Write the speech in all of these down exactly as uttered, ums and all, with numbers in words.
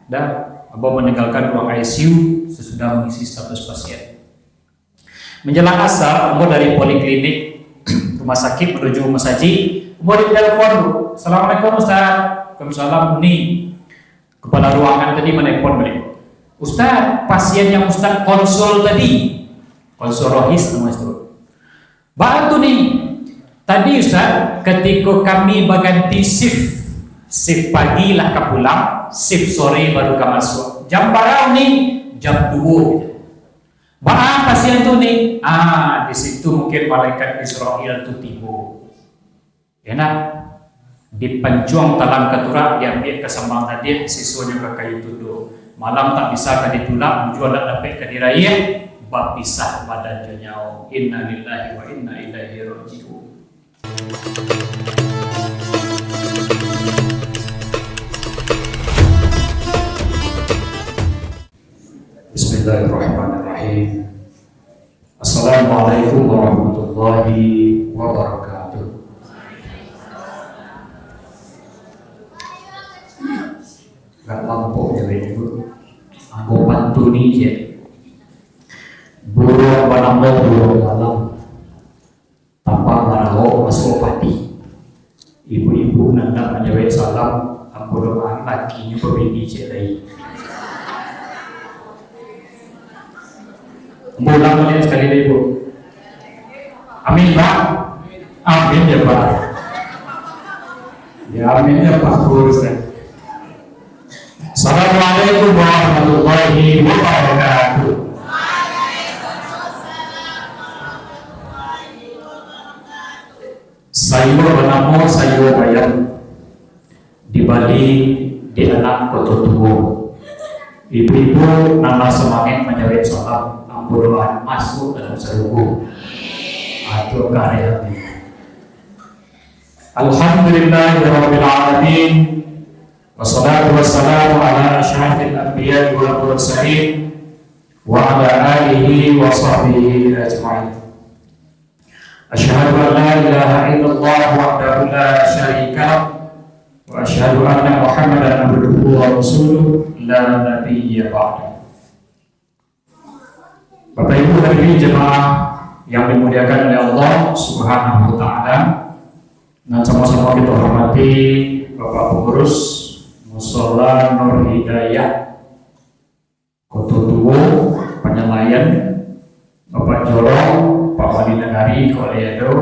Dah, ambo maninggalkan ruang I C U sasudah mangisi status pasien. Manjalang asa, ambo dari poliklinik rumah sakik manuju masajik, ambo ditelepon. "Assalamualaikum, Ustaz." "Waalaikumsalam." Ni, kepala ruangan tadi manelpon baliak. "Ustaz, pasien yang Ustaz konsul tadi." Konsul rohis namanya itu. "Baa tu ni?" "Tadi, Ustaz, katiko kami baganti shift, shift pagi lah ka pulang, shift sore baru ka masuak. Jam bara ni?" "Jam duo." "Baa pasien tu ni?" "Ah, di situ mungkin malaikat Israel tu tibo." Ya nak, dipancuang talang katurak, diambiak ka sambang tadiah, sisonyo ka kayu tudo. Malam tak bisa ka ditulak, bujua tak dapek ka diraih, bapisah badan jo nyawo. Innalillahi wa inna ilaihi raji'un. Bismillahirrahmanirrahim. Assalamualaikum warahmatullahi wabarakatuh. Agak lampok ya, Bapak Ibu. Ambo pantuni je. Buruang banamo buruang malam. Tampang maraok masuak padi. Ibu-ibu nan nak manjawek salam, ambo doakan lakinyo babini ciek lai. Ambo ulang baliak sakali lai, Bu. Amin, Pak. Amin ya, Pak. Ya, amin ya, Pak. Terus ya. Assalamualaikum warahmatullahi wabarakatuh. Sayua banamo Sayua Bayam, dibali di anak Koto Tuo. Ibu-ibu nan lah samangek manjawek salam, ambo doakan masuak dalam sarugo. Atuh kareh hati. Alhamdulillahirabbil alamin. Wassalatu wassalamu ala asyrafil anbiya'i wal mursalin, wa ala alihi wa sahbihi ajma'in. Asyhadu an la ilaha illallah wahdahu la syarika lah, wa asyhadu anna Muhammadan abduhu wa rasuluh, la nabiyya ba'dah. Bapak Ibu hadirin jemaah yang dimuliakan oleh Allah Subhanahu wa Ta'ala, nan samo-samo kita hormati Bapak Pengurus Musala Nur Hidayah Koto Tuo, Panyalayan, Bapak Jorong, Pak Wali Nagari, Kaliado,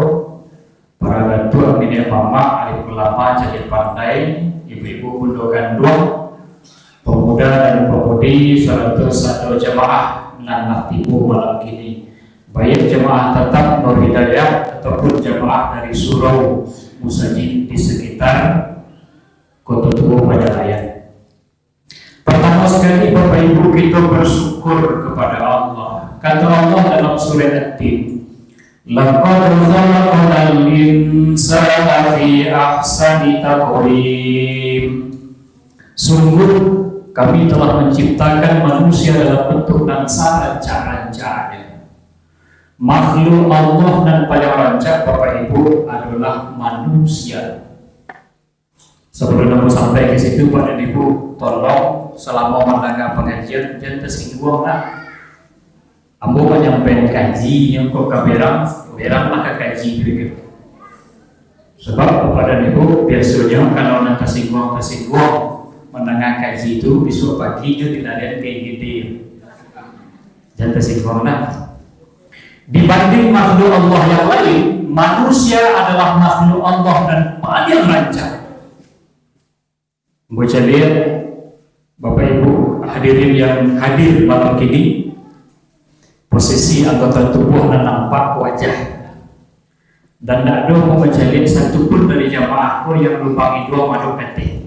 para datuak, niniak mamak, alim ulama, cadiak pandai, ibu-ibu bundo kanduang, pemuda dan pemudi, sarato sado jamaah nan lah tibo malam kini, baiak jamaah tatap Nur Hidayah ataupun jamaah dari surau musajik di sekitar Koto Tuo Panyalayan. Pertama sekali, Bapak Ibu, kita bersyukur kepada Allah. Kata Allah dalam surah At-Tin, "Laqad khalaqnal insana fi ahsani taqwim." Sungguh Kami telah menciptakan manusia dalam bentuk nan sarancak-rancaknyo. Makhluk Allah nan paling rancak, Bapak Ibu, adolah manusia. Sabalun ambo sampai ka situ, Pak dan Ibu, tolong salamo mandanga pangajian, jan tasingguang lah. Ambo manyampaian kaji, nyo kok ka berang, berang lah ka kaji tu. Sabab, Bapak dan Ibu, biasonyo kalau nan tasingguang-tasingguang mandanga kaji tu, bisuak pagi nyo dilarian ka I G D. Jan tasingguang lah. Dibanding makhluk Allah yang lain, manusia adalah makhluk Allah nan paling rancak. Ambo caliak, Bapak Ibu hadirin yang hadir malam kini, posisi anggota tubuh nan nampak wajah. Dan ndak ado ambo mancaliak satu pun dari jamaah ko yang lubang iduang madok ka ateh.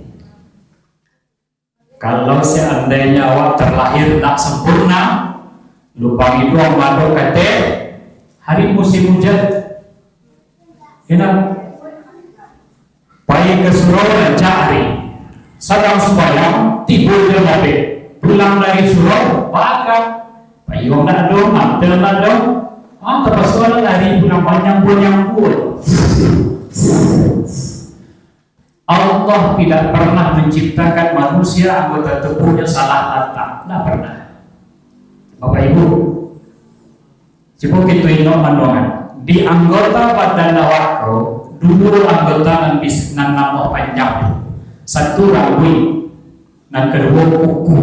Kalau seandainya awak terlahir tak sempurna, lubang iduang madok ka ateh, hari musim hujan, indak, pai ka surau rancak ari, sadang sumbayang, tibo jo labek, pulang dari surau, baakan, payuang ndak ado, mantel ndak ado, ah, tapasualah lari pulang, banyambua-nyambua. Allah tidak pernah menciptakan manusia anggota tubuhnyo salah tata. Tidak pernah. Bapak Ibu, cubo kito inok manoan. Di anggota badan awak ko, duo anggota nan bis-, nan namo panjang. Satu rambuik, nan kaduo kuku.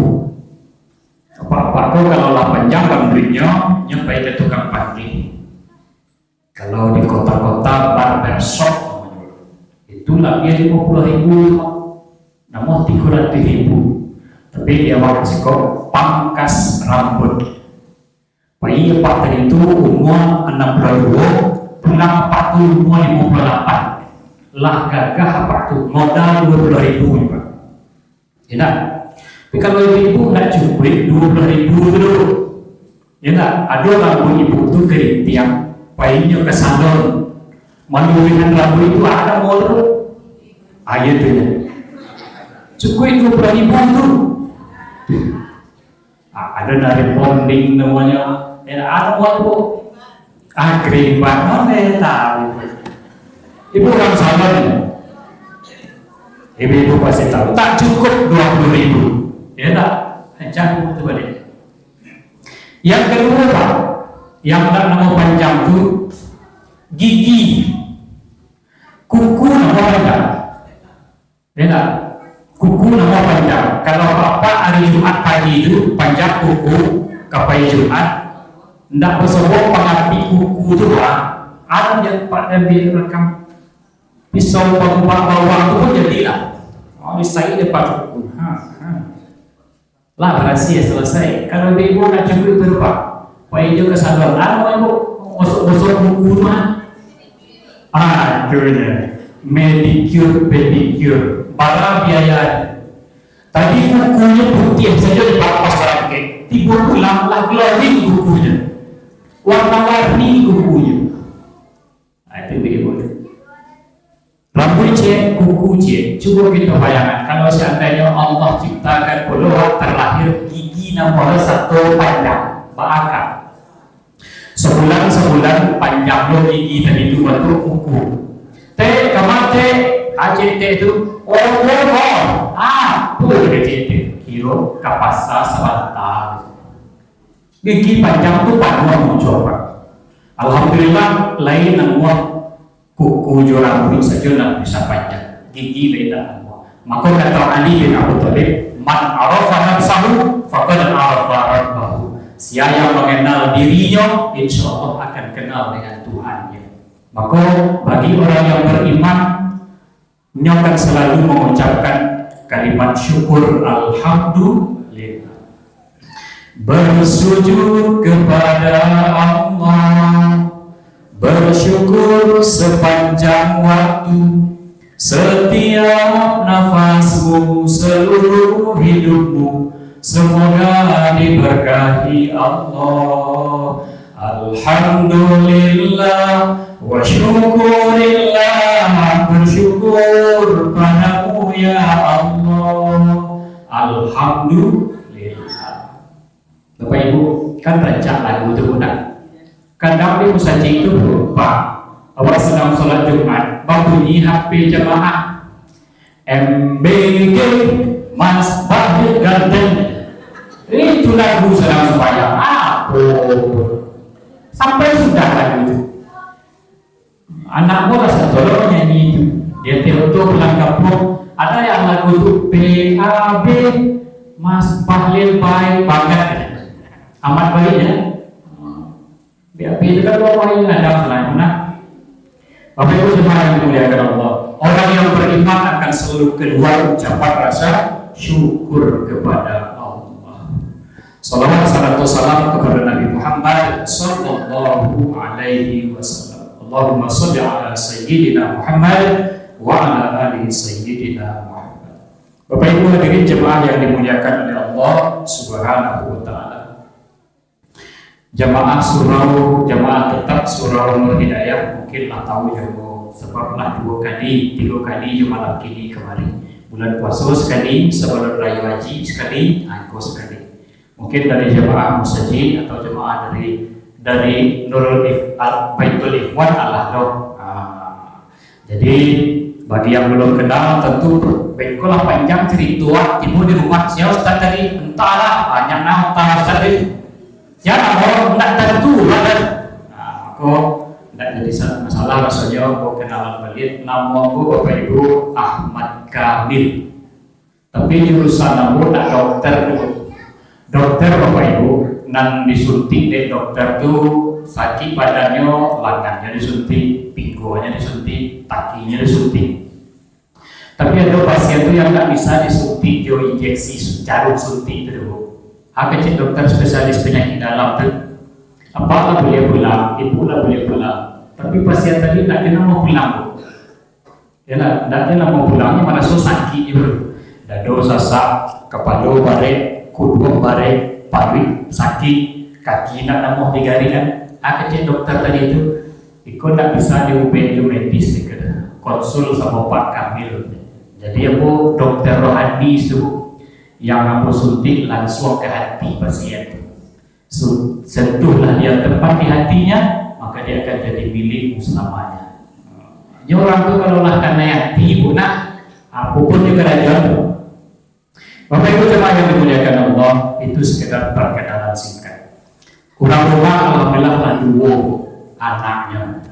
Apak-apak ko kalau lah panjang rambuiknyo, nyo pai ka tukang panggih. Kalau di kota-kota, barbershop namonyo. Itu labiah limo puluah ribu tu, Pak. Namo tigo ratuih ribu. Tapi di awak siko pangkas rambut. Pai apak tadi tu umua anam puluah duo, pulang apak tu umua limo puluah lapan. Lah gagah apak tu, modal duo puluah ribu, Pak. Ya ndak? Tapi kalau ibu-ibu ndak cukuik duo puluah ribu tu dulu. Ya ndak? Ado rambut ibu tu keriting, painyo ka salon. Maluruihan rambut itu ada modal. Ah, iya tu ya. Cukuik duo puluah ribu tu. Ah, ada dari bonding namanya. Ya, ada modal. Ah, kerimbang, mana tahu. Ibu urang salon. Ibu-ibu pasti tahu. Tak cukup dua puluh ribu. Ya tak? Hancang tu balik. Yang kedua, Pak, yang nak nama panjang tu, gigi. Kuku nama panjang. Ya tak? Kuku nama panjang. Kalau apak hari Jumat pagi tu, panjang kuku, ka pai Jumat, ndak basobok pangapik kuku tu, ah. Ada dia, Pak, dia ambil rekam. Pisau pangubah bawang tu pun jadilah. Oh, isai dia pakai kuku. Ha, ha. Lah barasiah, salasai. Kalau ibu nak cukuik tu, Pak, pai jo ka salon. Anu, ibu, gosok-gosok kuku tu, ah. Ah, tu je. Manicure, pedicure. Bara biaya. Tadi kukunyo putiah sajo dipapas barangkek. Tibo pulang lah glowing kukunyo. Warna-warni kukunyo. Ah, itu bagi boleh. Rambuik ciek, kuku ciek. Cubo kito bayangkan, kalau seandainyo Allah ciptakan pulo awak terlahir gigi nan baru satu panjang, baakar. Sabulan-sabulan panjang lo gigi tadi tu bantuak kuku. Tek, kama tek, acek tek tu, oh, oh, oh. Ah, tu kecek tek. Kiro ka pasa sabanta. Gigi panjang tu panuah muncul, Pak. Alhamdulillah, lain namuah kuku jo rambuik sajo nan bisa panjang. Gigi lain tak namuah. Mako kata Ali bin Abi Thalib, "Man arafa nafsahu, faqad arafa rabbahu." Sia yang mengenal dirinyo, insya Allah akan kenal dengan Tuhannya. Mako, bagi orang yang beriman, nyo akan selalu mengucapkan kalimat syukur, "Alhamdulillah." Bersujud kepada Allah, bersyukur sepanjang waktu, setiap nafasmu, seluruh hidupmu, semoga diberkahi Allah. Alhamdulillah, wa syukurillah, bersyukur padamu ya Allah. Alhamdulillah. Bapak Ibu, kan rancak lagu tu, bukan? Kadang di musajik tu lupa. Awak sedang sholat Jumat, babunyi H P jamaah. M B G, Mas Bahlil Garden. Itu lagu sedang sembahyang. Apa? Sampai sudah lagu itu. Anak bola satu lo nyanyi itu. Dia tiap tu pulang kampung. Ada yang lagu tu P A B, Mas Bahlil baik banget. Amat baik ya. Di api itu kan orang yang ada selain mana. Bapak Ibu jemaah yang dimuliakan Allah, orang yang beriman akan selalu keluar ucapan rasa syukur kepada Allah. Salawat serta salam kepada Nabi Muhammad sallallahu alaihi wasallam. Allahumma salli ala sayyidina Muhammad wa ala ali sayyidina Muhammad. Bapak Ibu hadirin jemaah yang dimuliakan oleh Allah Subhanahu wa taala. Jamaah surau, jamaah tetap surau Nur Hidayah, mungkin lah tahu jo, sebab lah dua kali, tiga kali jo malam kini kamari. Bulan puasa sekali, sebelum Raya Haji sekali, angko sekali. Mungkin dari jamaah musajik atau jamaah dari, dari Nurul If-, Al-, Baitul Ikhwan alah doh. Ah, jadi, Bagi yang belum kenal, tentu beko lah panjang cerito, ah, tibo di rumah, "Sia ustaz tadi?" "Entahlah, banyak nah entah ustaz tadi." "Sia namo?" "Ndak tantu lah kan." Nah, mako, ndak jadi sa-, masalah rasonyo, ambo kenalan baliak. Namo ambo, Bapak Ibu, Ahmad Kamil. Tapi jurusan ambo nak dokter dulu. Dokter, Bapak Ibu, nan disuntik dek dokter tu, sakik badannyo, langannyo disuntik, pingguangnyo disuntik, kakinyo disuntik. Tapi ado pasien tu yang ndak bisa disuntik jo injeksi su-, jarum suntik tu dulu. Ha, kecek dokter spesialis penyakit dalam tu, "Apak lah buliah pulang, ibu lah buliah pulang." Tapi pasien tadi ndak ado nan mau pulang tu. Yalah, ndak ado nan mau pulang, maraso sakik juo. Dado sasak, kapalo barek, kuduak barek, paruik sakik, kaki ndak namuah digarikan. Ha, kecek dokter tadi tu, "Iko ndak bisa diubek jo medis, iko dah. Konsul samo Pak Kamil." Jadi ambo dokter rohani tu, yang ambo suntik langsuang ka hati pasien tu. Su-, sentuhlah dia tempat di hatinya, maka dia akan jadi milikmu selamanya. Jadi orang tu kalau lah kanai hati, Bu, nak, apo pun juga raja tu. Bapak Ibu jemaah yang dimuliakan Allah, itu sekedar perkenalan singkat. Urang rumah, alhamdulillah, lah duo anaknya.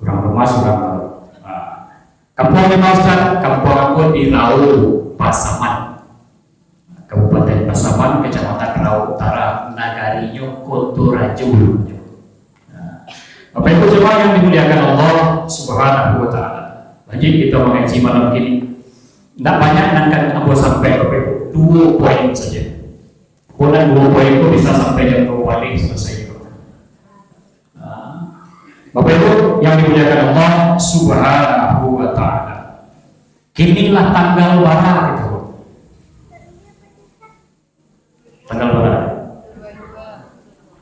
Urang rumah surang baru. Ah. Kampuang di ma, Ustaz? Kampuang ambo di Rau, Pasaman. Kabupaten Pasaman, Kecamatan Rau Utara, nagarinyo Koto Rajo. Nah, Bapak Ibu jemaah yang dimuliakan Allah Subhanahu wa Ta'ala. Lanjut kita mengaji malam ini. Ndak banyak nan kan ambo sampai, Bapak Ibu. Duo poin saja. Pokoknya duo poin tu bisa sampai jam duo baliak selesai. Nah, Bapak Ibu yang dimuliakan Allah Subhanahu wa Ta'ala. Kini lah tanggal bara kito? Tanggal bara?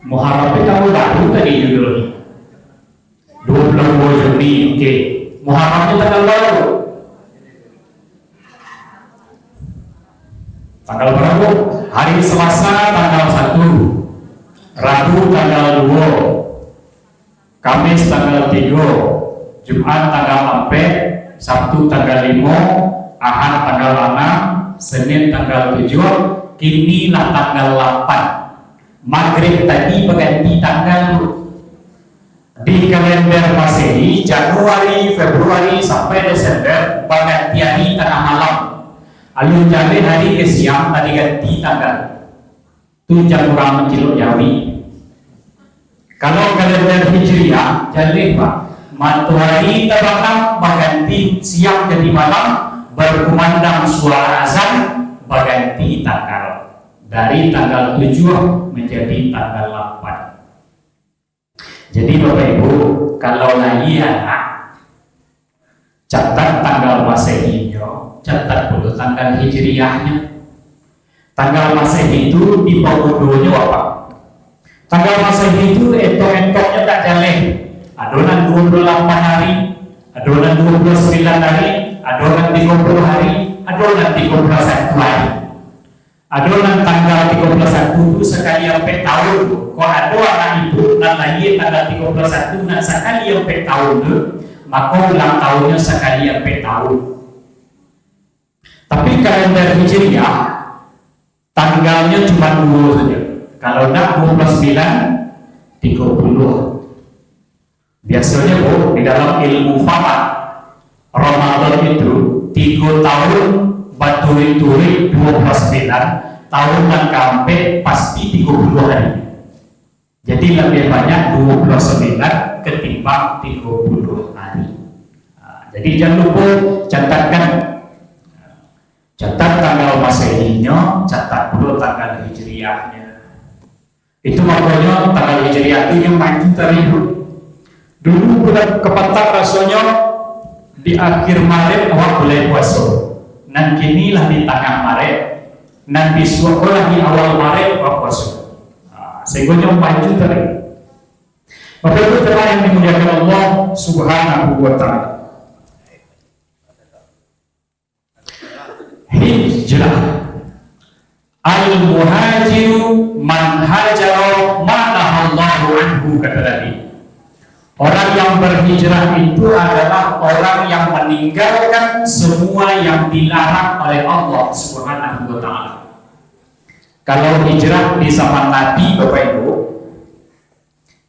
Muharram tu tanggal baru tadi judulnyo. Duo puluah duo Juni, oke. Muharram tu tanggal bara? Tanggal bara? Hari Selasa tanggal satu, Rabu tanggal duo, Kamis tanggal tigo, Jumat tanggal ampek, Sabtu tanggal limo, Ahad tanggal anam, Senin tanggal tujuah, kini lah tanggal lapan. Magrib tadi baganti tanggal tu. Di kalender Masehi, Januari, Februari, sampai Desember, baganti hari tangah malam. Alun jaleh hari ka siang, tadi ganti tanggal. Tu jan urang mancilok jawi. Kalau kalender Hijriah, jaleh, Pak. Matoari tabanam, baganti siang jadi malam, bakumandang suara azan, baganti tanggal. Dari tanggal tujuah manjadi tanggal lapan. Jadi, Bapak Ibu, kalau lahia anak, catat tanggal Masehinyo, catat pulo tanggal Hijriahnyo. Tanggal Masehi tu dipamudonyo apo? Tanggal Masehi tu etok-etoknyo tak jaleh. Ado nan duo puluah lapan hari, ado nan duo puluah sambilan hari, ado nan tigo puluah hari, ado nan tigo puluah satu hari. Ado nan tanggal tigo puluah satu tu sakali ampek taun. Kok ado anak ibu nan lahia tanggal tigo puluah satu nan sakali ampek taun tu, mako ulang tahunnyo sakali ampek taun. Tapi kalender Hijriah, tanggalnyo cuma duo sajo. Kalau ndak duo puluah sambilan, tigo puluah. Biasonyo, Bu, di dalam ilmu falak, Ramadan itu tigo taun baturuik-turuik duo puluah sambilan, taun nan kaampek pasti tigo puluah hari. Jadi, labiah banyak duo puluah sambilan ketimbang tigo puluah hari. Ha, jadi, jan lupo catatkan. Catat tanggal Masehinyo, catat pulo tanggal Hijriahnyo. Itu makonyo tanggal Hijriah tu nyo maju tadi tu. Dulu bulan kapatang rasonyo di akhir Maret awak mulai puaso. Nan kini lah di tangah Maret, nan bisuak ko lah di awal Maret awak puaso. Ha, sehinggo nyo maju tadi. Bapak Ibu jemaah yang dimuliakan Allah Subhanahu wa Ta'ala. Hijrah. Al-muhajiru man hajara ma nahallahu anhu, kata Nabi. Orang yang berhijrah itu adalah orang yang meninggalkan semua yang dilarang oleh Allah Subhanahu wa Ta'ala. Kalau hijrah di zaman Nabi, Bapak Ibu,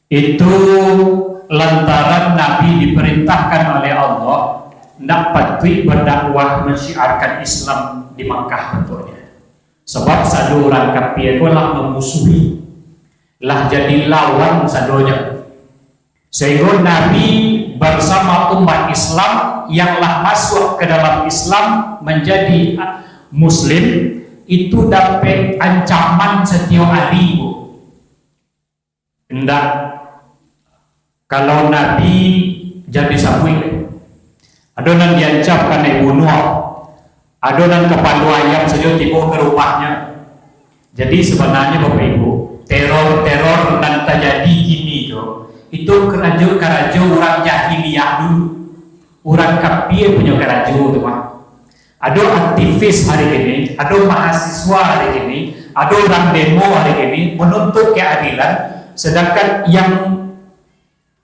itu lantaran Nabi diperintahkan oleh Allah, ndak patuik berdakwah, mensyiarkan Islam di Makkah, contohnya. Sebab sado urang kafir ko lah memusuhi, lah jadi lawan sadonyo. Sehingga Nabi bersama umat Islam yang lah masuk ke dalam Islam menjadi Muslim, itu dapek ancaman setiap hari, Bu. Indak. Kalau Nabi jadi sabuik, ado nan diancam kanai bunuah, ado nan kapalo ayam sajo tibo ka rumahnyo. Jadi, sabananyo, Bapak Ibu, teror-teror nan tajadi kini tu, itu karajo-karajo urang jahiliah dulu. Urang kafir punyo karajo tu mah. Ado aktivis hari kini, ado mahasiswa hari kini, ado urang demo hari kini, menuntut keadilan, sedangkan yang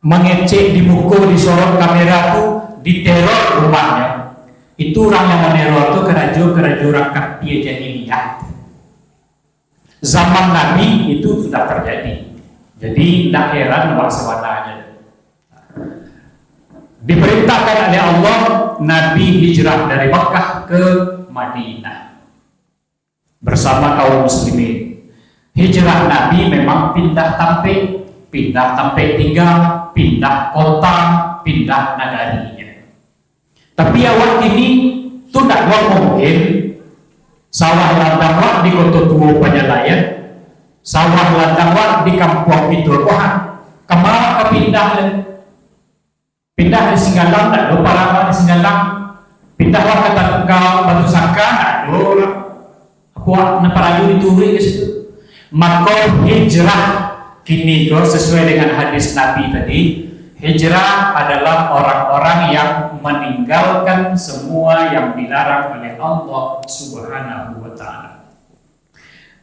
mangecek di muko, disorot kamera tu, diteror rumahnyo. Itu urang yang maneror tu karajo-karajo urang kafir jahiliah. Zaman Nabi itu sudah terjadi. Jadi, ndak heran awak sabananyo. Diperintahkan oleh Allah, Nabi hijrah dari Makkah ke Madinah bersama kaum muslimin. Hijrah Nabi memang pindah tampek, pindah tampek tinggal, pindah kota, pindah nagarinyo. Tapi awak kini tu ndak mungkin, sawah ladang wak di Koto Tuo Panyalaian, sawah ladang wak di Kampuang Pituah Kohan, kama ka pindah lai? Pindah di Singgalang, ndak ado paralu di Singgalang. Pindah wak ka, ka Batusangka, ndak ado. Apo nan paralu dituruik ka situ? Mako, hijrah kini ko, sesuai dengan hadis Nabi tadi, hijrah adalah orang-orang yang meninggalkan semua yang dilarang oleh Allah Subhanahu wa Ta'ala.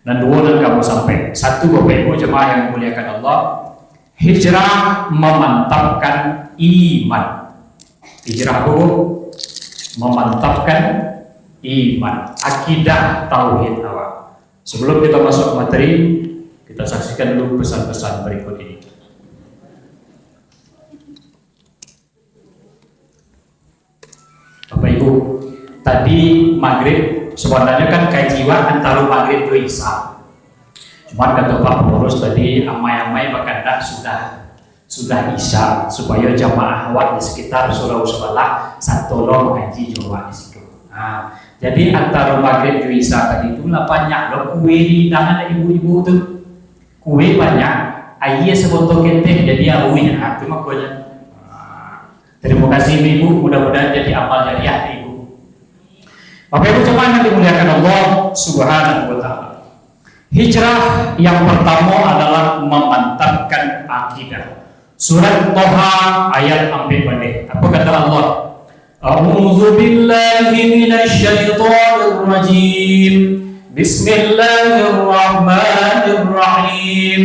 Nan duo nan ka ambo sampaikan. Satu, Bapak Ibu jemaah yang dimuliakan Allah, hijrah memantapkan iman. Hijrah tu memantapkan iman, akidah tauhid awak. Sebelum kita masuk materi, kita saksikan dulu pesan-pesan berikut ini. Bapak Ibu, tadi magrib, sebenarnya kan kaji wak antaro magrib jo isya. Cuman kato Pak Pengurus tadi, amai-amai bakandak sudah, sudah isya, supayo jamaah awak di sekitar surau sabalah, sato lo mangaji jo awak di situ. Nah, jadi antaro magrib jo isya tadi tu lah banyak lo kue dihidangan ibu-ibu tu. Kue banyak, aia sabotol ketek jadi auih, nah, tu makonyo. Nah, terima kasih Ibu, mudah-mudahan jadi amal jariah Ibu. Bapak Ibu jemaah yang dimuliakan Allah Subhanahu wa Ta'ala. Hijrah yang pertama adalah memantapkan akidah. Surat Toha ayat ampek baleh. Apa kata Allah? A'udzu billahi minasy syaithanir rajim. Bismillahirrahmanirrahim.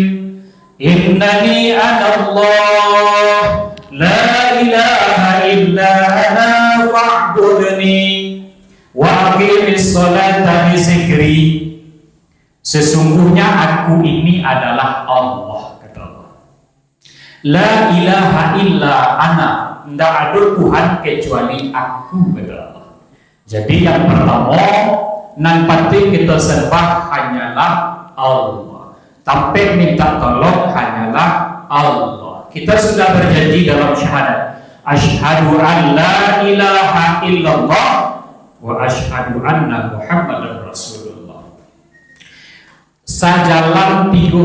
Innani anallah, la ilaha illa ana fa'budni, wa aqimis salata li zikri. Sesungguhnya Aku ini adalah Allah, kata Allah. La ilaha illa ana, ndak ado Tuhan kecuali Aku, kata Allah. Jadi, yang pertama, nan patuik kita sembah hanyalah Allah. Tampek minta tolong hanyalah Allah. Kita sudah berjanji dalam syahadat, "Asyhadu an la ilaha illallah wa asyhadu anna Muhammadar Rasulullah." Sajalan tigo,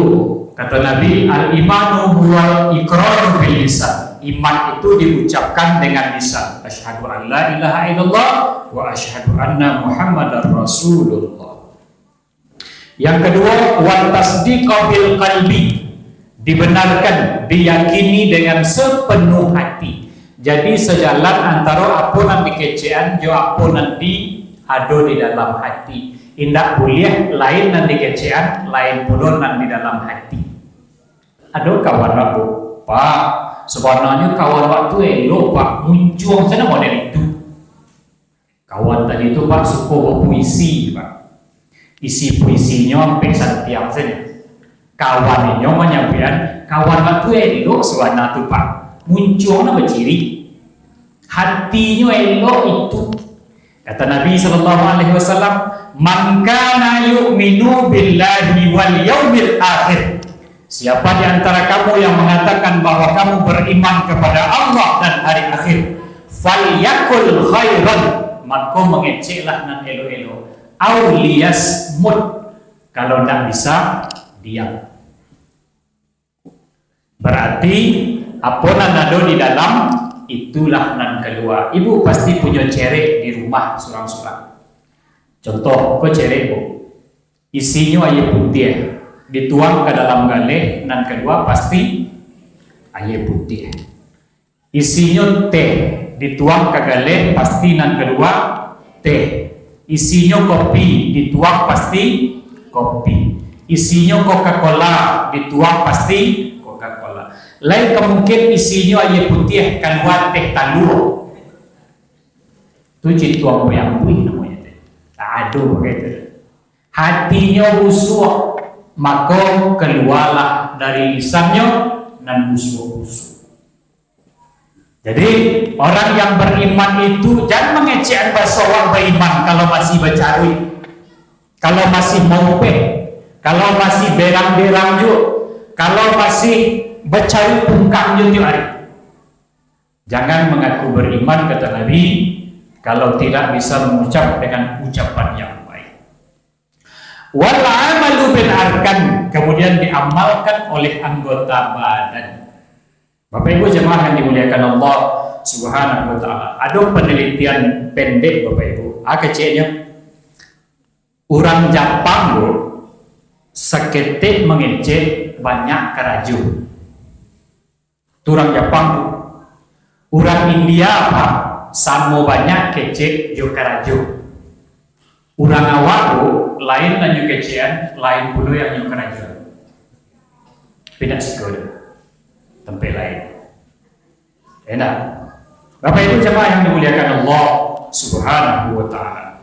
kata Nabi, "Al-imanu huwal iqraru bil lisan." Iman itu diucapkan dengan lisan. "Asyhadu an la ilaha illallah wa asyhadu anna Muhammadar Rasulullah." Yang kedua, "Wa tasdiqa bil qalbi." Dibenarkan, diyakini dengan sepenuh hati. Jadi, sajalan antaro apo nan dikecekan jo apo nan di, ado di dalam hati. Indak buliah lain nan dikecekan, lain pulo nan di dalam hati. Ado kawan ambo, "Pak, Sabananyo kawan wak tu elok, Pak, muncuang sajo model itu. Kawan tadi tu, Pak, suko bapuisi, Pak. Isi puisinyo ampek santiang sajo. Kawan inyo manyampaikan, kawan wak tu elok sabana tu, Pak. Muncuang nan baciri. Hatinyo elok itu. Kata Nabi sallallahu alaihi wasallam, "Man kana yu'minu billahi wal yaumil akhir." Siapa di antara kamu yang mengatakan bahwa kamu beriman kepada Allah dan hari akhir, "Falyakul khairan," maka mangeceklah nan elok-elok, "au liyasmut," kalau ndak bisa, diam. Berarti, apo nan ado di dalam, itulah nan kalua. Ibu pasti punyo cerek di rumah surang-surang. Contoh, ko cerek, Bu. Isinyo aia putiah, dituang ka dalam galeh, nan kalua pasti aia putiah. Isinyo teh, dituang ka galeh, pasti nan kalua teh. Isinyo kopi, dituang pasti kopi. Isinyo Coca-Cola, dituang pasti Coca-Cola. Lain ka mungkin isinyo aia putiah, kalua teh talua. Tu cituang buih namonyo teh. Tak ado bagai tu. Hatinyo busuak, mako kalualah dari lisannyo nan busuak-busuak. Jadi, orang yang beriman itu jan mangecek baso awak beriman kalau masih bacaruik, kalau masih maupeh, kalau masih berang-berang juo, kalau masih bacaruik pungkang juo tiok hari. Jangan mengaku beriman, kata Nabi, kalau tidak bisa mengucap dengan ucapan yang baik. Wal amalu bil arkan, kemudian diamalkan oleh anggota badan. Bapak Ibu jemaah yang dimuliakan Allah Subhanahu wa Ta'ala, ada penelitian pendek, Bapak Ibu. Ah, keceknya, urang Japang tu saketek mangecek, banyak karajo. Tu urang Japang tu. Urang India, Pak, samo banyak kecek jo karajo. Urang awak tu, lain nan nyo kecekan, lain pulo yang nyo karajoan. Pindah siko tu. Tampek lain. Enak. Bapak Ibu jemaah yang dimuliakan Allah Subhanahu wa Ta'ala.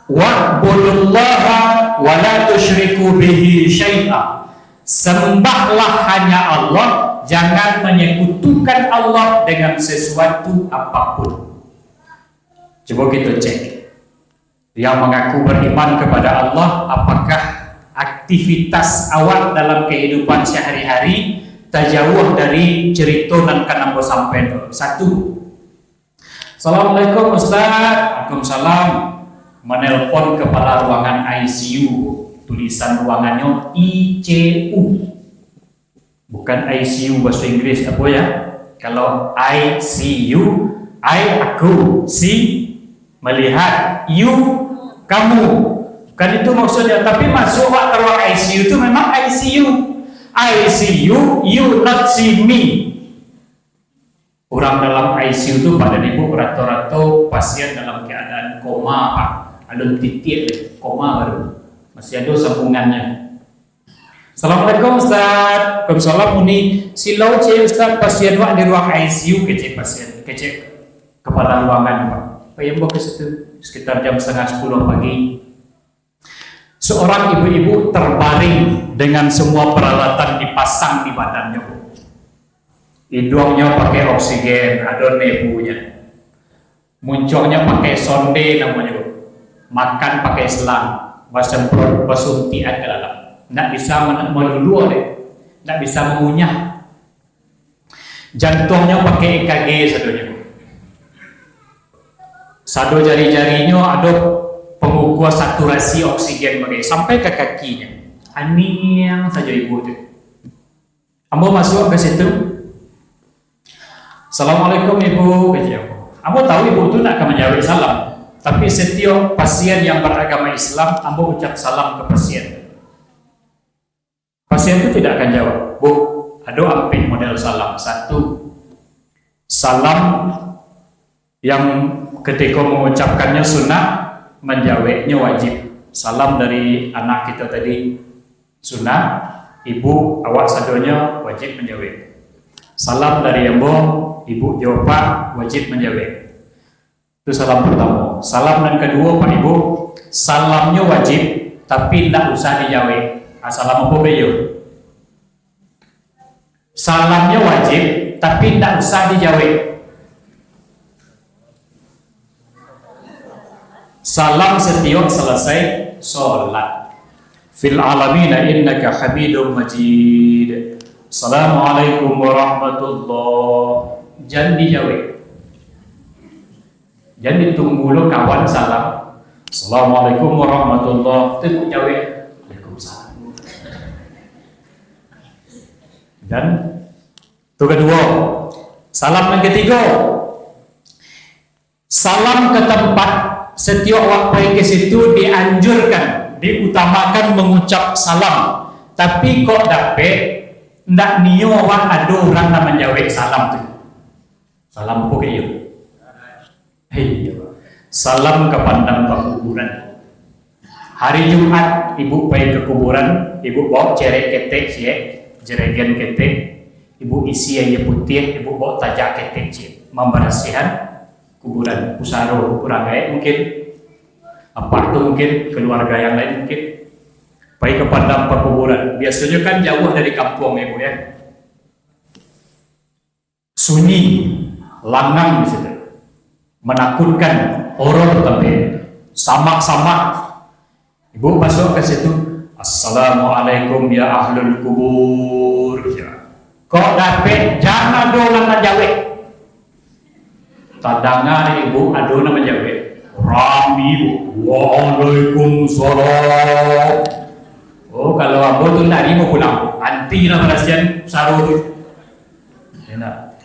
"Wa'budullaha wa la tusyriku bihi syai'a." Sembahlah hanya Allah, jangan menyekutukan Allah dengan sesuatu apapun. Coba kita cek. Yang mengaku beriman kepada Allah, apakah aktivitas awak dalam kehidupan sehari-hari tajauah dari cerita nan ka ambo sampaikan tu? Satu, "Assalamualaikum, Ustaz." "Waalaikumsalam." Menelpon kepala ruangan I C U, tulisan ruangannya I C U. Bukan I C U bahasa Inggris, apa ya? Kalau I C U, I aku, C melihat, U kamu. Bukan itu maksudnya, tapi masuk awak ke ruang I C U itu memang I C U. I C U, you not see me. Urang dalam I C U tu, Pak dan Ibu, rato-rato pasien dalam keadaan koma, Pak. Alun titiak, koma baru. Masih ada sambungannya. "Assalamualaikum, Ustaz." "Waalaikumsalam, Uni." "Silo cek, Ustaz, pasien wak di ruang I C U," kecek pasien, kecek kepala ruangan, Pak. Pai ambo ke situ, sekitar jam setengah sepuluh pagi. Seorang ibu-ibu terbaring dengan semua peralatan dipasang di badannya. Iduangnyo pakai oksigen, ado nebunyo. Muncuangnyo pakai sonde namonyo. Makan pakai selang, basemprot, basuntikan ke dalam. Ndak bisa men-, maluluah deh. Ndak bisa mangunyah. Jantuangnyo pakai E K G sadonyo. Sado jari-jarinyo ado pangukua saturasi oksigen bagai, sampai ka kakinyo. Aniang sajo ibu tu. Ambo masuak ka situ. "Assalamualaikum, Ibu," kecek ambo. Ambo tahu ibu tu ndak ka manjawab salam, tapi setiap pasien yang beragama Islam, ambo ucap salam ke pasien. Pasien tu tidak akan jawab. Bu, ado ampek model salam. Satu, salam yang ketika mengucapkannya sunnah, menjawabnya wajib. Salam dari anak kita tadi sunnah, Ibu, awak sadonyo wajib manjawek. Salam dari ambo, ibu jo apak wajib manjawek. Itu salam pertamo. Salam nan kaduo, Pak Ibu, salamnyo wajib, tapi ndak usah dijawek. Ah, salam apo baiyo? Salamnyo wajib, tapi ndak usah dijawek. Salam satiok salasai solat. Fil alamina innaka hamidum majid. Assalamualaikum warahmatullah. Jan dijawek. Jan ditunggu lo kawan salam. Assalamualaikum warahmatullah. Tu jawek. Waalaikumsalam. Dan tu kaduo. Salam nan katigo. Salam ka tampat, satiok awak pai ka situ dianjurkan, diutamakan mangucap salam. Tapi kok dapek, ndak nio awak ado urang nan manjawek salam tu. Salam apo ka iyo? Iyo. Salam ka pandam pakuburan. Hari Jumat, ibu pai ka kuburan, ibu bawa cerek ketek ciek, jeregen ketek, ibu isi aia putiah, ibu bawa tajak ketek ciek, mambarasiahan kuburan, pusaro urang gaek mungkin, apak tu mungkin, kaluarga yang lain mungkin, pai ka pandam pakuburan. Biasonyo kan jauah dari kampuang, ibu, ya. Sunyi, langang di situ. Manakutkan, horor tampek. Samak-samak. Ibu masuak ka situ, "Assalamualaikum ya ahlul kubur." Ya. Kok dapek, jan ado nan manjawek. Tadanga dek ibu, ado nan manjawek. Rami, Bu. "Waalaikumsalam." Oh, kalau ambo tu ndak tarimo pulang. Anti lah barasian saro tu. Enak.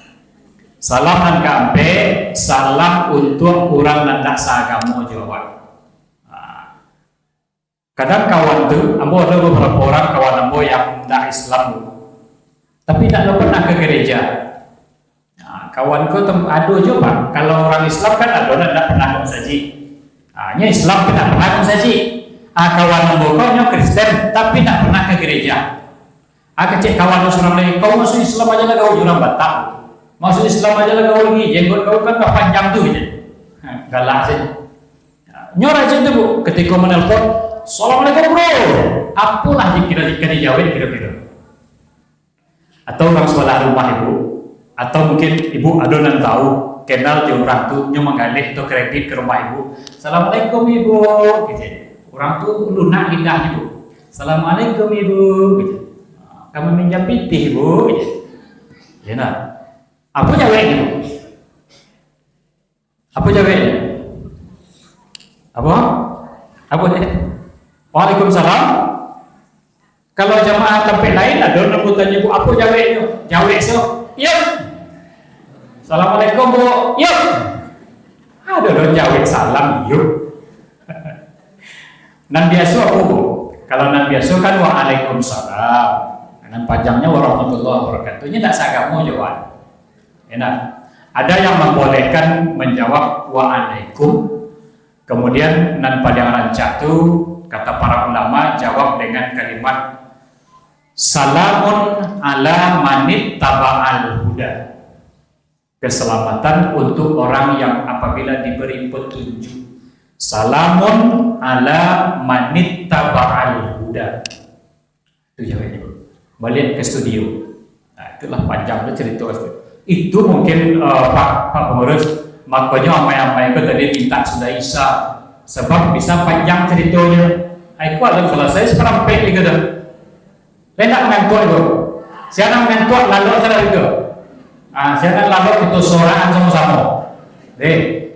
Salam nan kaampek, salam untuak urang nan ndak saagamo jo awak. Nah, kadang kawan tu, ambo ado babarapo urang kawan ambo yang ndak Islam tu. Tapi ndak lo pernah ka gareja. Nah, kawan ko tem-, ado juo, Pak. Kalau urang Islam kan ado nan ndak pernah ka masajik. Ah, nyo Islam tapi ndak pernah ka masajik. Ah, kawan ambo ko nyo Kristen, tapi ndak pernah ka gareja. Ah, kecek kawan surang lai, "Kau masuak Islam aja lah kau, urang Batak. Masuak Islam aja lah kau, ni jenggot kau kan lah panjang tu," kecek. Ha, galak sajo. Nyo rajin tu, Bu, ketiko manelpon, "Assalamualaikum, Bro." Apolah dikira-kira dijawek kiro-kiro? Atau urang sabalah rumah ibu, atau mungkin ibu ado nan tahu, kenal jo urang tu, nyo manggaleh atau kredit ka rumah ibu. "Assalamualaikum, Ibu," kecek. Urang tu lunak lidahnyo, Bu. "Assalamualaikum, Ibu," kecek. "Ka maminjam pitih, Bu," kecek. Ya nah. Apo jaweknyo, Bu? Apo jaweknyo? Apo? Apo je? "Waalaikumsalam." Kalau jamaah tampek lain, ado nan batanyo, "Bu, apo jaweknyo?" Jawek so, "Iyo." "Assalamualaikum, Bu." "Iyo." Ado lo jawek salam, "Iyo." Nan biaso apo, Bu? Kalau nan biaso kan, "Waalaikumsalam." Nan panjangnyo, "Warahmatullahi wabarakatuh." Nyo ndak saagamo jo awak. Enak. Ada yang mambolehkan manjawab "Waalaikum". Kemudian, nan paling rancak tu, kata para ulama, jawab dengan kalimat, "Salamun ala manittaba'al huda." Keselamatan untuk orang yang apabila diberi petunjuk. "Salamun ala manittaba'al huda." Itu jaweknyo. Baliak ka studio. Nah, itulah panjang tu cerita tu. Itu mungkin, eh, Pak, Pak Pengurus, makonyo amai-amai ko tadi minta sudah Isya. Sebab bisa panjang ceritonyo. Ai, ko alun salasai saparampek lagi tu. Lai ndak mangantuak tu. Sia nan mangantuak, lalok salah itu. Ah, sia nan lalok, kito sorakan samo-samo. Deh.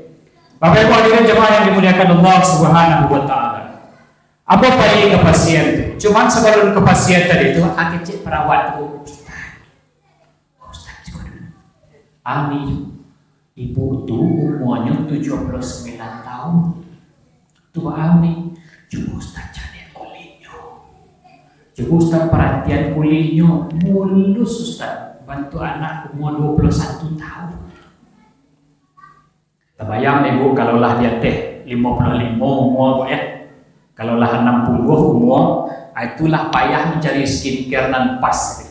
Bapak Ibu hadirin jemaah yang dimuliakan Allah Subhanahu wa Ta'ala. Ambo pai ka pasien tu. Cuman sabalun ka pasien tadi tu, ah, kecek perawat tu, "Ustaz, Ustaz, cubo dulu." Ami, ibu tu umuanyo tujuah puluah sambilan tahun. Tu ami, "Cubo Ustaz caliak kulihnyo. Cubo Ustaz paratian kulihnyo. Mulus Ustaz, bantuak anak umua duo puluah satu tahun." Tabayang deh, Bu, kalau lah di ateh limo puluah limo umua, Bu, ya. Kalau lah anam puluah umua, ah, itulah payah mancari skincare nan pas.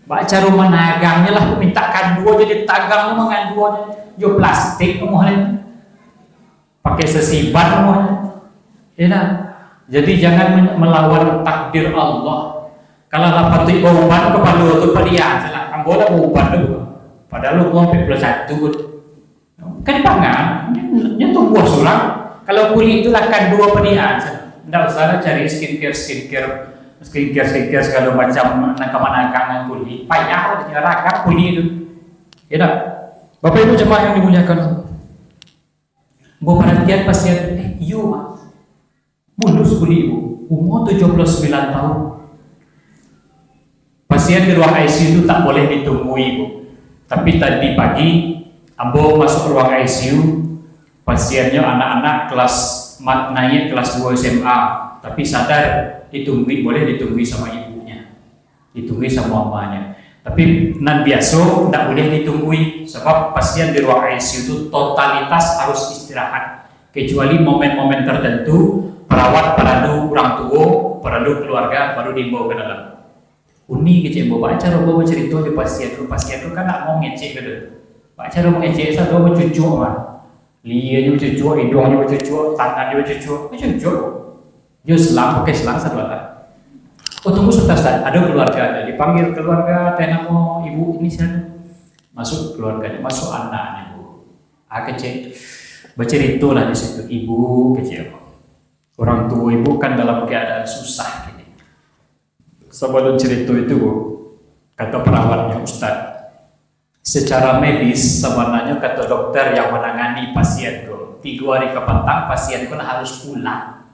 Baa caro managangnyo lah, mintak kanduo jadi tagang tu, manganduo jo plastik umua ni. Pakai sasiban umua ni. Ya nah. Jadi jangan men-, melawan takdir Allah. Kalau lah patuik bauban kapalo tu, padiam salah. Ambo lah bauban tu. Padahal umua ampek puluah satu. Kan dipangan, nyo, nyo tumbuah surang. Kalau kulik tu lah kanduo padiam, ndak usah lah cari skincare, skincare, skincare, skincare sagalo macam nan ka managang kulik. Payah lah, ragam kulik tu. Ya tak? Bapak Ibu jemaah yang dimuliakan Allah. Ambo paratian pasien, eh, iyo, Mak. Mulus kulik, Bu. Umur tujuh puluh sembilan tahun. Pasien di ruang I C U tu tak boleh ditunggui, Bu. Tapi tadi pagi, ambo masuk ruang I C U, pasiennyo anak-anak kelas ma-, naiak kelas dua S M A, tapi sadar ditunggui, boleh ditunggui sama ibunya. Ditunggui samo amanyo. Tapi nan biaso ndak buliah ditunggui, sabab pasien di ruang I C U tu totalitas harus istirahat, kecuali momen-momen tertentu, perawat paralu urang tuo, paralu keluarga, baru diimbau ka dalam. Uni kecek ambo, baa caro ambo bacarito jo pasien tu, pasien tu kan ndak mau ngecek ka tu. Baa caro mangecek, sado bacucuak mah. Lienyo bacucuak, iduangnyo bacucuak, tangannyo bacucuak, bacucuak. Yo selang, pakai selang sado lah. Oh, tunggu sebentar, Ustaz. Ado keluarga, ado dipanggil keluarga, teh namo ibu ini siapa? Masuk keluarganya, masuk anaknya, Bu. Ah, kecek, baceritolah di situ, "Ibu," kecek, "orang tua ibu kan dalam keadaan susah gini." Sebelum cerita itu, Bu, kata perawatnya, "Ustaz, secara medis, sabananyo," kato dokter yang manangani pasien ko, "tigo hari ka patang pasien ko lah harus pulang.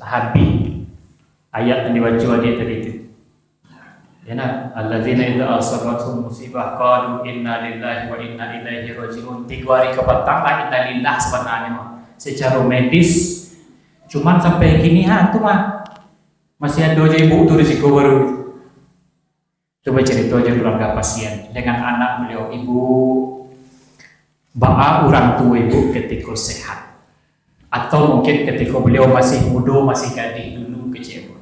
Lah habih ayat yang dibaco adiak tadi tu." Ya nah, "Alladzina idza asabathum musibah qalu inna lillahi wa inna ilaihi rajiun." Tigo hari ka patang lah inna lillah sabananyo. Secara medis, cuman sampai kini ha tu mah masih ado je ibu tu di siko baru. Tu bacarito jo keluarga pasien dengan anak beliau, "Ibu, baa urang tuo ibu ketiko sehat? Atau mungkin ketiko beliau masih mudo, masih gadih dulu," kecek ambo.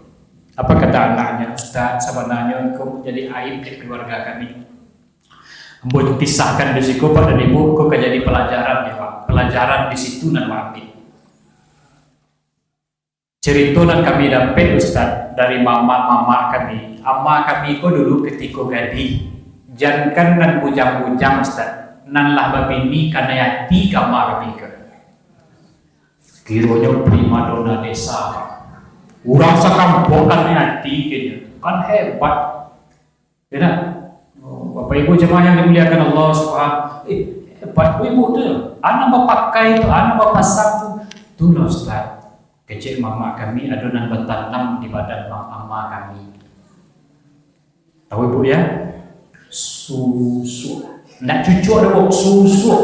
Apa kata anaknya, "Ustaz, sabananyo ko jadi aib dek keluarga kami. Ambo kisahkan di siko, Pak dan Ibu, ko ka jadi pelajaran ya, Pak. Pelajaran di situ nan ambo ambiak." Cerito nan kami dapek, Ustaz, dari mamak-mamak kami, ama kami ko dulu ketiko gadih, jankan nan bujang-bujang, Ustaz, nan lah babini kanai ati ka ama kami ko. Kironyo primadona desa, urang sakampuang kanai ati, keceknyo, kan hebat. Ya tak? Oh, Bapak Ibu jemaah yang dimuliakan Allah Subhanahu, eh, hebat Ibu tu. Anak bapakai tu, anak bapasang tu. Tu lah, Ustaz. Kecek mamak kami ado nan batanam di badan ma-, ama kami. Tahu Ibu ya? Susuak. Ndak cucuak doh, Bu. Susuak.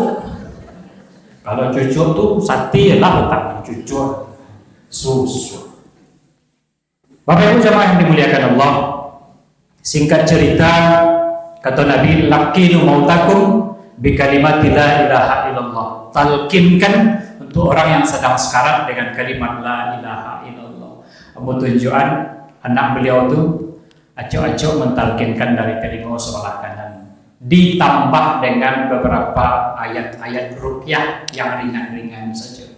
Kalau cucuak tu sate lah, batanam cucuak. Susuak. Bapak Ibu jamaah yang dimuliakan Allah, singkat cerita, kata Nabi, "Laqqinu mautakum bi kalimati la ilaha illallah." Talkinkan untuk orang yang sedang sekarat dengan kalimat la ilaha illallah. Ambo tunjuakan anak beliau tu, acok-acok mentalkinkan dari telingo sebelah kanan, ditambah dengan beberapa ayat-ayat ruqyah yang ringan-ringan saja.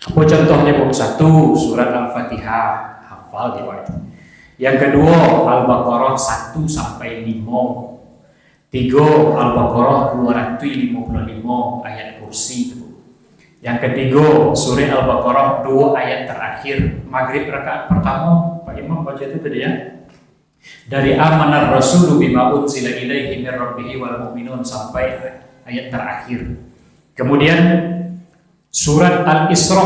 Apo contohnyo, Bu? Satu, surat Al-Fatihah, hafal di wajib. Yang kaduo, Al-Baqarah satu sampai limo. Tigo, Al-Baqarah dua ratuih limo puluah limo, ayat kursi tu. Yang katigo, surah Al-Baqarah dua ayat terakhir. Magrib rakaat pertamo, Pak Imam baca tu tadi ya. Dari amanar rasulu bima unzila ilaihi mir rabbihi wal mu'minun sampai ayat terakhir. Kemudian surat Al-Isra,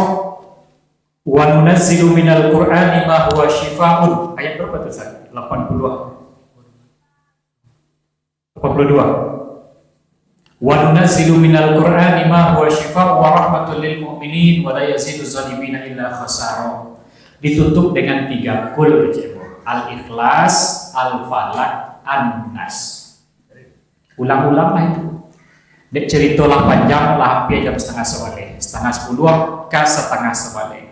"Wa nunazzilu minal Qur'ani ma huwa syifaun." Ayat berapa tu, Ustaz? Lapan puluh. Lapan puluh dua. "Wa nunazzilu minal Qur'ani ma huwa syifaun wa rahmatul lil mu'minin wa la yazidu zalimina illa khasara." Ditutup dengan tiga kul, kecek ambo. Al-Ikhlas, Al-Falaq, An-Nas. Ulang-ulanglah itu. Dek cerito lah panjang, lah hampir jam setengah sabaleh. Setengah sepuluh ka setengah sabaleh.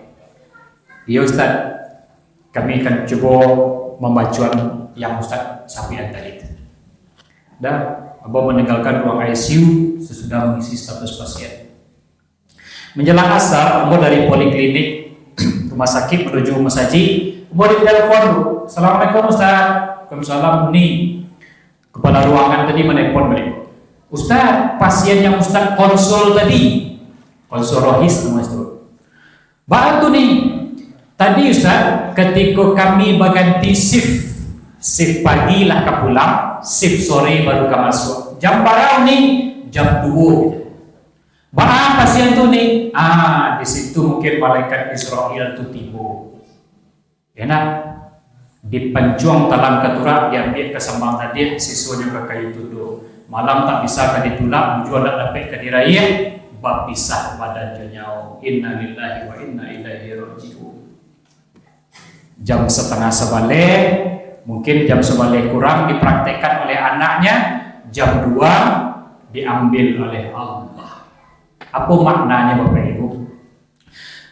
Iyo Ustaz, kami akan cubo mambacoan yang Ustaz sampaian tadi tu. Dan ambo maninggalkan ruang I C U sasudah mangisi status pasien. Manjalang asar, ambo dari poliklinik rumah sakik manuju masajik, ambo ditelepon tu. "Assalamualaikum Ustaz." "Waalaikumsalam, Uni." Kepala ruangan tadi manelpon baliak. "Ustaz, pasien yang Ustaz konsul tadi." Konsul rohis namanya tu. "Baa tu ni?" "Tadi Ustaz, ketika kami baganti shift, shift pagi lah ka pulang, shift sore baru ka masuk. Jam bara ni?" "Jam duo." "Baa pasien tu ni?" "Ah, di situ mungkin malaikat Israel tu tibo." Ya nak, dipancuang talang katurak, diambiak ka sambang nadiah, sisonyo ka kayu tudo. Malam tak bisa ka ditulak, bujua tak dapek ka diraih, bapisah badan jo nyawa. Innalillahi wa inna ilaihi raji'un. Jam satangah sabaleh, mungkin jam sabaleh kurang dipraktekkan oleh anaknya, jam dua diambil oleh Allah. Apa maknanya, Bapak Ibu?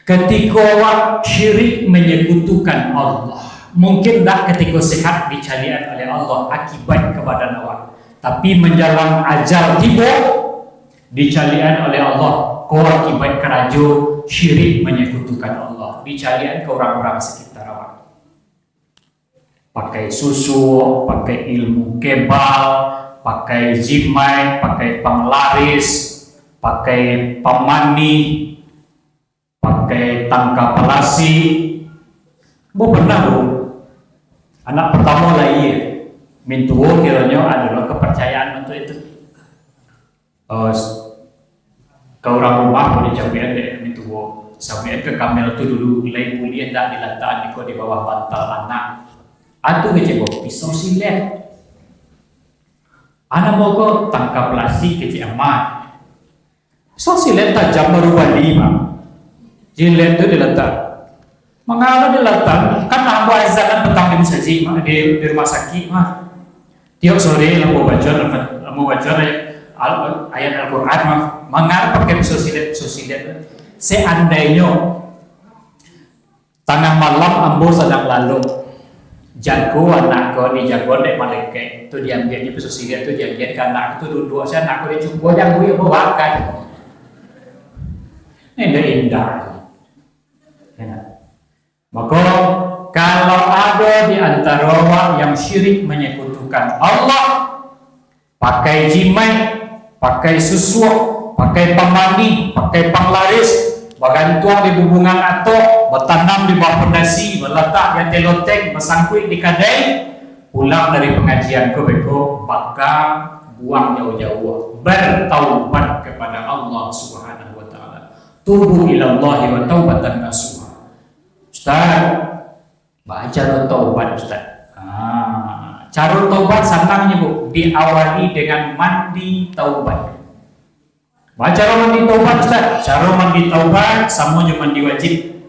Katiko awak syirik manyekutukan Allah, mungkin dak katiko sehat dicaliakan oleh Allah akibat ka badan awak. Tapi manjalang ajal tibo, dicaliakan oleh Allah ko akibat karajo syirik manyekutukan Allah, dicaliakan ka urang-urang sakitar awak. Pakai susuk, pakai ilmu kebal, pakai jimat, pakai panglaris, pakai pamanih, pakai tangka palasi. Bo pernah, bo? Anak partamo lahia, mintuo kironyo ado lo kaparcayaan untuak itu. Eh, s-, ka urang rumah buliah cabuikan dek mintuo. Sabuikan ka kamel tu dulu, lai buliah ndak dilatakan iko di bawah bantal anak. Atu kecek bo, pisau silet. Anak mo ko tangka palasi kecek amat. So, silet tajam baru bali, Mak. Silet tu dilatak. Mangalo dilatak, kan ambo azanan patang di masajik, Mak, di, di rumah sakik, Mak. Tiok sore lah ambo baco, lah ambo baco ayat, al-, ayat Al-Quran, Mak. Mangalo pakai pisau silet, pisau silet. Seandainyo tangah malam ambo sadang lalok, jago anak ko dijago dek malaikat, tu diambiaknyo pisau silet tu, diambiak ka anak tu duduak, si anak ko dicubo, jago ambo makan. Indak indak. Ya. Mako, kalau ado di antaro awak yang syirik manyekutukan Allah, pakai jimat, pakai susuak, pakai pamanih, pakai panglaris, bagantuang di bubungan atok, batanam di bawah pondasi, balatak di ateh loteng, basangkuik di kadai, pulang dari pangajian ko beko, baka buang jauah-jauah, bertaubat kepada Allah Subhanahu wa Ta'ala. Tubu ilallahi wa taubatan nasuha. Ustaz, baa caro taubat, Ustaz? Ha, caro taubat sanang nyo, Bu. Diawali dengan mandi taubat. Baa caro mandi taubat, Ustaz? Caro mandi taubat samo jo mandi wajib.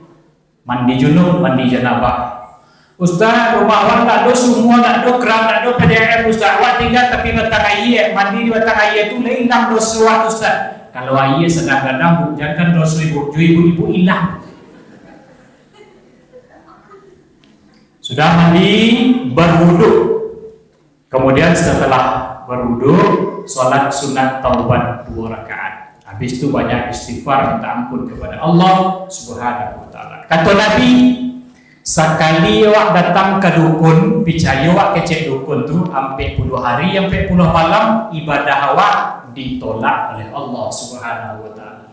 Mandi junub, mandi janabah. Ustaz, rumah awak ndak ado sumua, ndak ado keran, ndak ado P D A M, Ustaz. Awak tingga tapi batang aia, mandi di batang aia tu lah ilang doso awak, Ustaz. Kalau aia sadang gadang, Bu, jankan doso ibu, jo ibu-ibu ilang. Sudah mandi, berwuduk. Kemudian setelah berwuduk, salat sunat taubat dua rakaat. Habis tu banyak istighfar, minta ampun kepada Allah Subhanahu wa Ta'ala. Kata Nabi, sakali awak datang ka dukun, picayo awak kecek dukun tu, ampek puluah hari, ampek puluah malam, ibadah awak ditolak oleh Allah Subhanahu wa Ta'ala.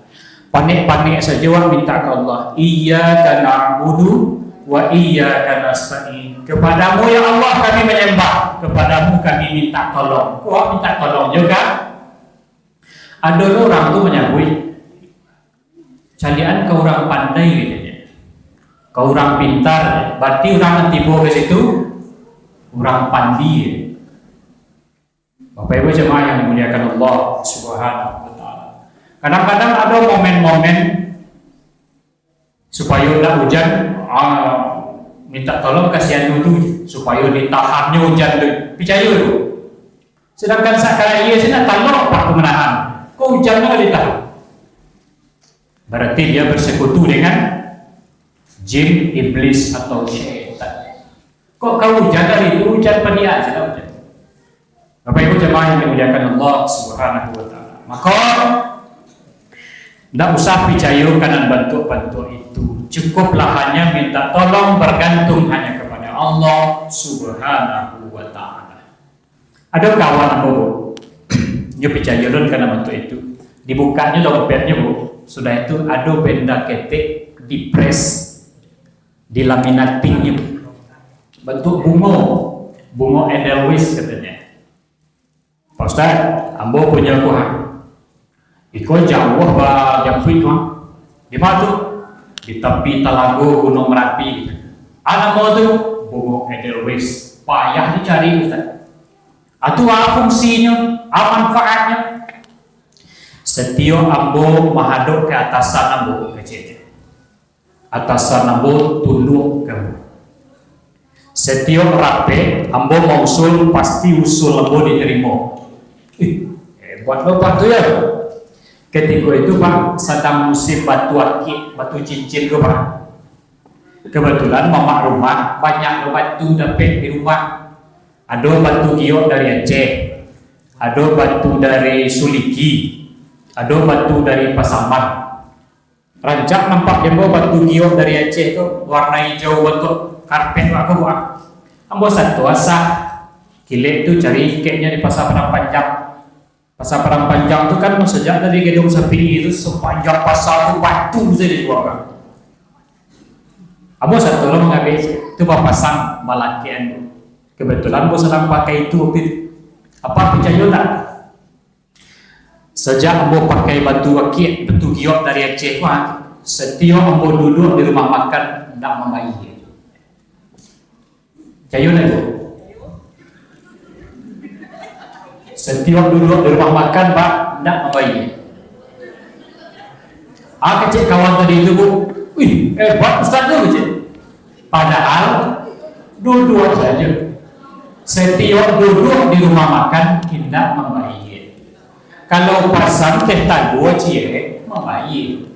Panek-panek sajo awak minta ka Allah. Iyyaka na'budu wa iyyaka nasta'in. Kepadamu, ya Allah, kami menyembah. Kepadamu kami minta tolong. Ko awak minta tolong juo. Ado lo urang tu manyabuik, caliakan ka urang pandai, katonyo. Ka urang pintar, barati urang nan tibo ka situ, urang pandi. Bapak Ibu jemaah yang dimuliakan Allah Subhanahu wa Ta'ala. Kadang-kadang ado momen-momen supayo ndak ujan, ah, minta tolong ka si anu tu, supayo ditahannyo ujan tu. Picayo tu. Sedangkan sakali aia sinan talok apak tu manahan. Ko ujan tu ka ditahan. Barati dia bersekutu dengan Jin, iblis, atau syaitan. Kok kau hujan hari itu, hujan padiak sajo lah hujan. Bapak Ibu jamaah yang dimuliakan Allah Subhanahu wa Ta'ala. Maka, ndak usah picayo ka nan bantuak-bantuak itu. Cukuplah hanya minta tolong, bergantung hanya kepada Allah Subhanahu wa Ta'ala. Ado kawan ambo, Bu. Nyo picayo lun ka nan bantuak itu. Dibukaknyo dompetnyo, Bu. Sudah itu, ado benda ketek, dipres, dilaminatingnyo. Bantuak bungo. Bungo Edelweiss, katonyo. "Pak Ustaz, ambo punyo ko ha." "Iko jauah bajampuik ko ha." "Di ma tu?" "Di tapi talago Gunung Merapi." "A namo tu?" "Bungo Edelweiss." "Payah dicari, Ustaz." "A tu a fungsinyo, a manfaatnyo?" "Satiok ambo mahadok ka atasan ambo," keceknyo, "atasan ambo tunduak ka ambo. Satiok rapek ambo mausul, pasti usul ambo ditarimo." "Ih, hebat lo Pak tu yo." Katiko itu, Pak, sadang musim batu akik, batu cincin tu, Pak. Kebetulan mamak rumah banyak lo batu dapek di rumah. Ado batu giok dari Aceh, ado batu dari Suliki, ado batu dari Pasaman. Rancak nampak dek ambo batu giok dari Aceh tu, warna ijau bantuak karpet wak ko, Pak. Ambo sato asa kilek tu cari keknyo di Pasar Padang Panjang. Pasar Padang Panjang tu kan sajak dari Gedong Sapi tu, sapanjang pasar tu batu sajo dijual, Pak. Ambo sato lo mangabek tu, bapasang balakean tu. Kebetulan ambo sadang pakai itu waktu itu. Apak picayo ndak? Sajak ambo pakai batu akik, batu giok dari Aceh ko ha, satiok ambo duduak di rumah makan, ndak mambayia. Picayo ndak tu? Satiok duduak di rumah makan, Pak, ndak mambayia. A kecek kawan tadi tu, Bu. "Wih, hebat Ustaz tu," kecek. Padahal duduak sajo. Satiok duduak di rumah makan, indak mambayia. Kalau pasan teh talua ciek, mambayia.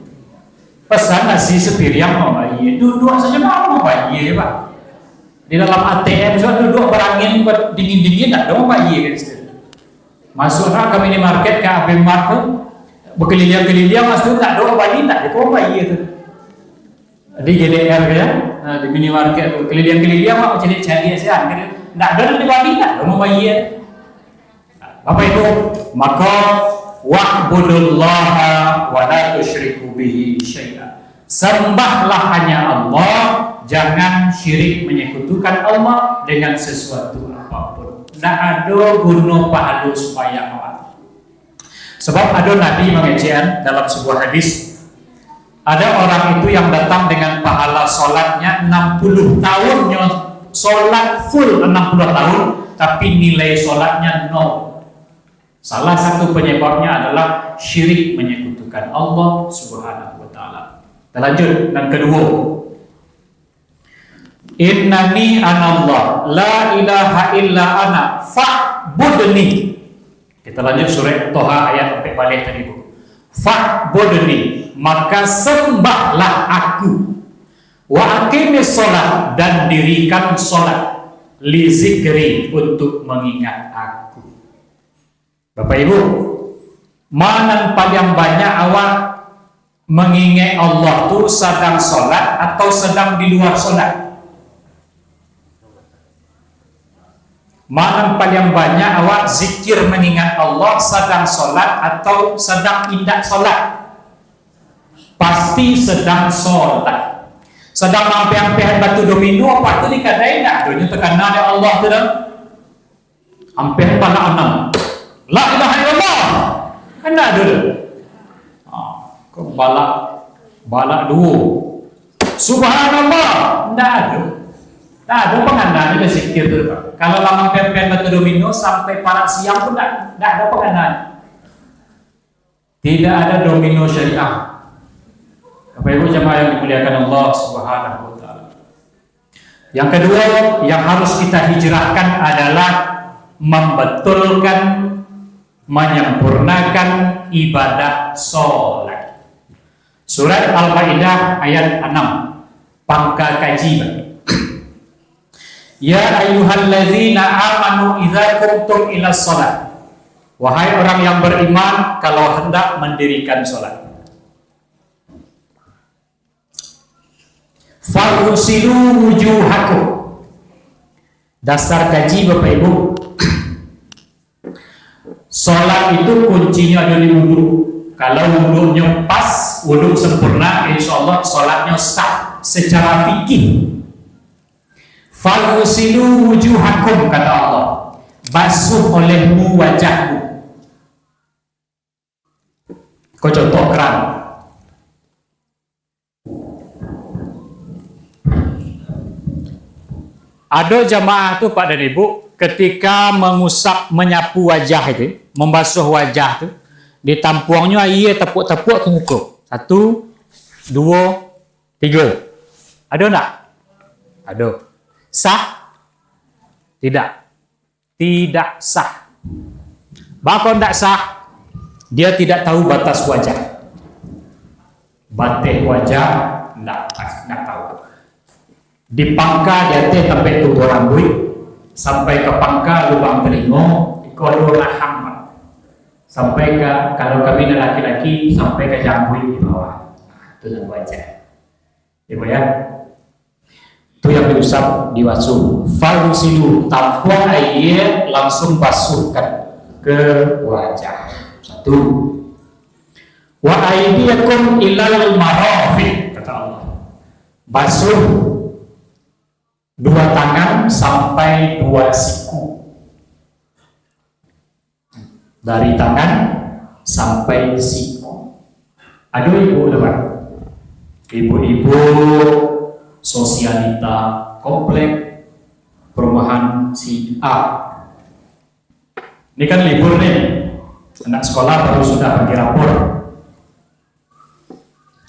Pasan nasi sapiriang, mambayia. Duduak sajo mah mambayia, Pak. Di dalam A T M sudah duduak barangin, dingin-dingin, ndak ado mambayia kan situ. Masuak nak ka minimarket, ka Alfamart tu, bakaliliang-kaliliang, maksud tu ndak ado bali, ndak ado mambayia tu. Di G D R ko yo, nah, di minimarket tu, kaliliang-kaliliang, Pak, caliak-caliak sajo, kan. Ndak ado nan dibali, ndak ado mambayia. Bapak Ibu, maka, "Wa'budullaha wa la tusyriku bihi syai'a." Sembahlah hanya Allah, jangan syirik menyekutukan Allah dengan sesuatu apapun. Ndak ado guno pahalo sumbayang awak. Sabab ado Nabi mangecekan dalam sebuah hadis, ada orang itu yang datang dengan pahala solatnya enam puluh tahun, nyo solat full enam puluh tahun, tapi nilai solatnya nol. Salah satu penyebabnya adalah syirik menyekutukan Allah Subhanahu wa Ta'ala. Kita lanjut, yang kedua. "Innani anallah, la ilaha illa ana, fa'budni." Kita lanjut surah Toha ayat empat baleh tadi, Bu. "Fa'budni, maka sembahlah Aku. Wa aqimis shalah, dan dirikan salat, li zikri, untuk mengingat Aku." Bapak Ibu, ma nan paliang banyak awak mangingek Allah tu sadang solat atau sadang di luar solat? Ma nan paliang banyak awak zikir mangingat Allah sadang solat atau sadang indak solat? Pasti sadang solat. Sadang maampeh-ampehan batu domino, apak tu di kadai, ndak ado nyo takana dek Allah tu doh. Ampeh balak anam. La ilaha illallah. Kan ndak ado tu. Ha, ko balak, balak duo. Subhanallah. Ndak ado. Ndak ado pangananyo di zikir tu, Pak. Kalau lah maampeh-ampehan batu domino sampai parak siang pun ndak, ndak ado pangananyo. Tidak ada domino syariah. Bapak Ibu jamaah yang dimuliakan Allah Subhanahu wa Ta'ala. Yang kedua, yang harus kita hijrahkan adalah membetulkan, menyempurnakan ibadah sholat. Surat Al-Maidah ayat enam. Pangka kaji, Pak. "Ya ayyuhallazina amanu idza qumtum ilas shalah." Wahai orang yang beriman, kalau hendak mendirikan salat. "Faghsilu wujuhakum." Dasar kaji, Bapak Ibu. Salat itu kuncinyo ado di wuduk. Kalau wuduknyo pas, wuduk sempurna, insya Allah salatnyo sah secara fikih. "Faghsilu wujuhakum," kata Allah. "Basuh olehmu wajahmu." Ko contoh keran. Ado jamaah tu, Pak dan Ibu, ketika mengusap, menyapu wajah itu, membasuh wajah tu, ditampuangnyo aia tapuak-tapuak ka muko. Satu, duo, tigo. Ado ndak? Ado. Sah? Tidak. Tidak sah. Bako ndak sah? Dia tidak tahu batas wajah. Bateh wajah ndak, ndak tahu. Di pangka di ateh tampek tumbuah rambuik, sampai ka pangka lubang talingo, iko ado rahang, Pak. Sampai ka, kalau kami nan laki-laki, sampai ka jangguik di bawah. Itu nan wajah. Ibu ya. Itu yang diusap, dibasuh. "Faghsilu," tampuang aia, langsung basuhkan ke wajah. Satu. "Wa aidiyakum ilal marafiq," kata Allah. Basuh dua tangan sampai dua siku. Dari tangan sampai siku. Ado ibu tu, Pak. Ibu-ibu sosialita komplek perumahan si A. Ini kan libur nih. Anak sekolah baru sudah bagi rapor.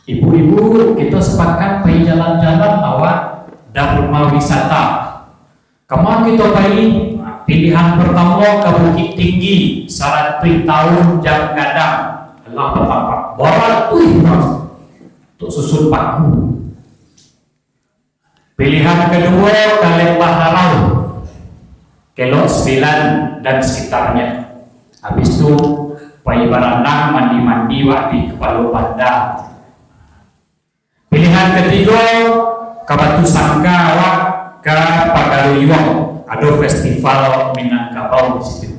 Ibu-ibu, kita sepakat pai jalan-jalan awak Dharma Wisata. Kama kita pai? Pilihan pertama ka Bukittinggi, saratuih tahun Janggadang. Alah, batampak baratuih tahun. Untuk susun paku. Pilihan kedua ka Lembah Harau, Kelok Sembilan dan sekitarnya. Habis tu, pai baranang, mandi-mandi wak di Kepalo Banda. Pilihan ketiga, ka Batusangka wak ka Pagaruyuang, ado festival Minangkabau di situ.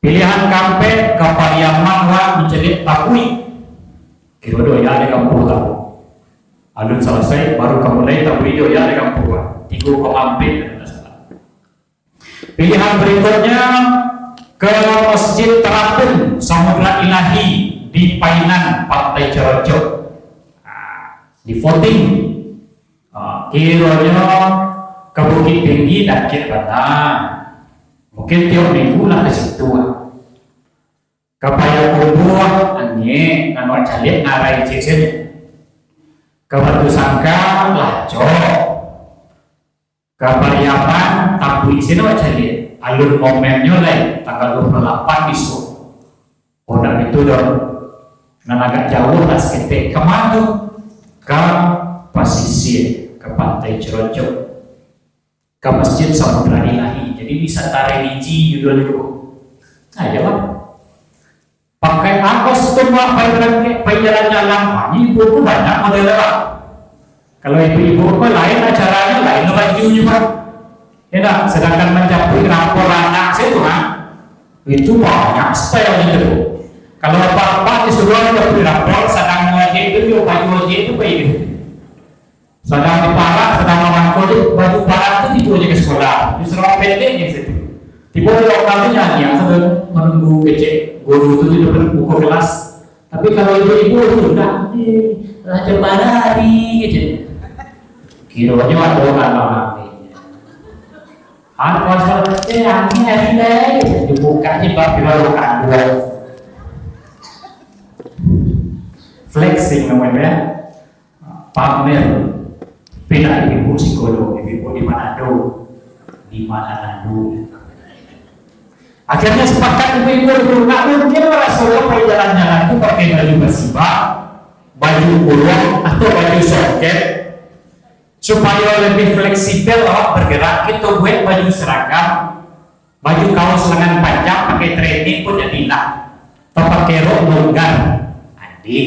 Pilihan kaampek, ka Pariaman wak mancaliak tabuik. Kiro duo ya di kampuang tabuik. Alun salasai, baru ka mulai tabuik duo ya di kampuang wak. Tigo koma ampek, kalau ndak salah. Pilihan berikutnya, ke Masjid Terapung Samudra Ilahi di Painan, Pantai Ceroncok. Nah, di voting. Ah, kironyo ka Bukittinggi dakek bana. Mungkin tiok minggu lah ka situ lah. Ka Payakumbuah, angek, nan wak caliak ngarai cek sajo. Ka Batusangka, lacok. Ka Pariaman, tabuik sajo wak caliak. Alun momennyo lai, tanggal duo puluah lapan bisuak. Oh, ndak itu doh. Nan agak jauah lah saketek. Ka ma tu? Ka pasisia, ka Pantai Ceroncok, ka Masjid Samudra Ilahi. Jadi, wisata religi judulnyo tu. Nah, iyo lah. Pakai angkot tu, Pak, pai barangkek, pai jalan-jalan. Wah, ibu tu banyak model, Pak. Kalau ibu-ibu ko lain acaranyo, lain bajunyo, Pak. Ya ndak? Sedangkan manjapuik rapor anak sajo tu, ha? Itu banyak style-nyo tu. Kalau apak-apak disuruah manjapuik rapor, sadang mangajak tu, jo baju ojek tu, pai gitu. Sadang di parak, sadang mamangko tu, baju parak tu tibo se ka sekolah. Di sarawak pendek se situ. Tibo di lokal tu nyanyiang sambil menunggu kecek guru tu di depan buku kelas. Tapi kalau ibu-ibu tu, "Dah, eh, raja barari," gitu. Kironyo ado urang rame. Anu, eh, angin hari deh. Dibuka je bab dua, buka dua. Flexing namanya, ya. Pamer. Pindah ibu psikolog, ibu di Manado. Di Manado. Akhirnya sepakat ibu-ibu, nggak mungkin lah seorang pai jalan-jalan tu pakai baju basibak, baju kurung, atau baju songket. Supayo lebih fleksibel awak bergerak, kito buek baju seragam, baju kaos lengan panjang, pakai training pun jadilah. Atau pakai rok longgar. Jadi,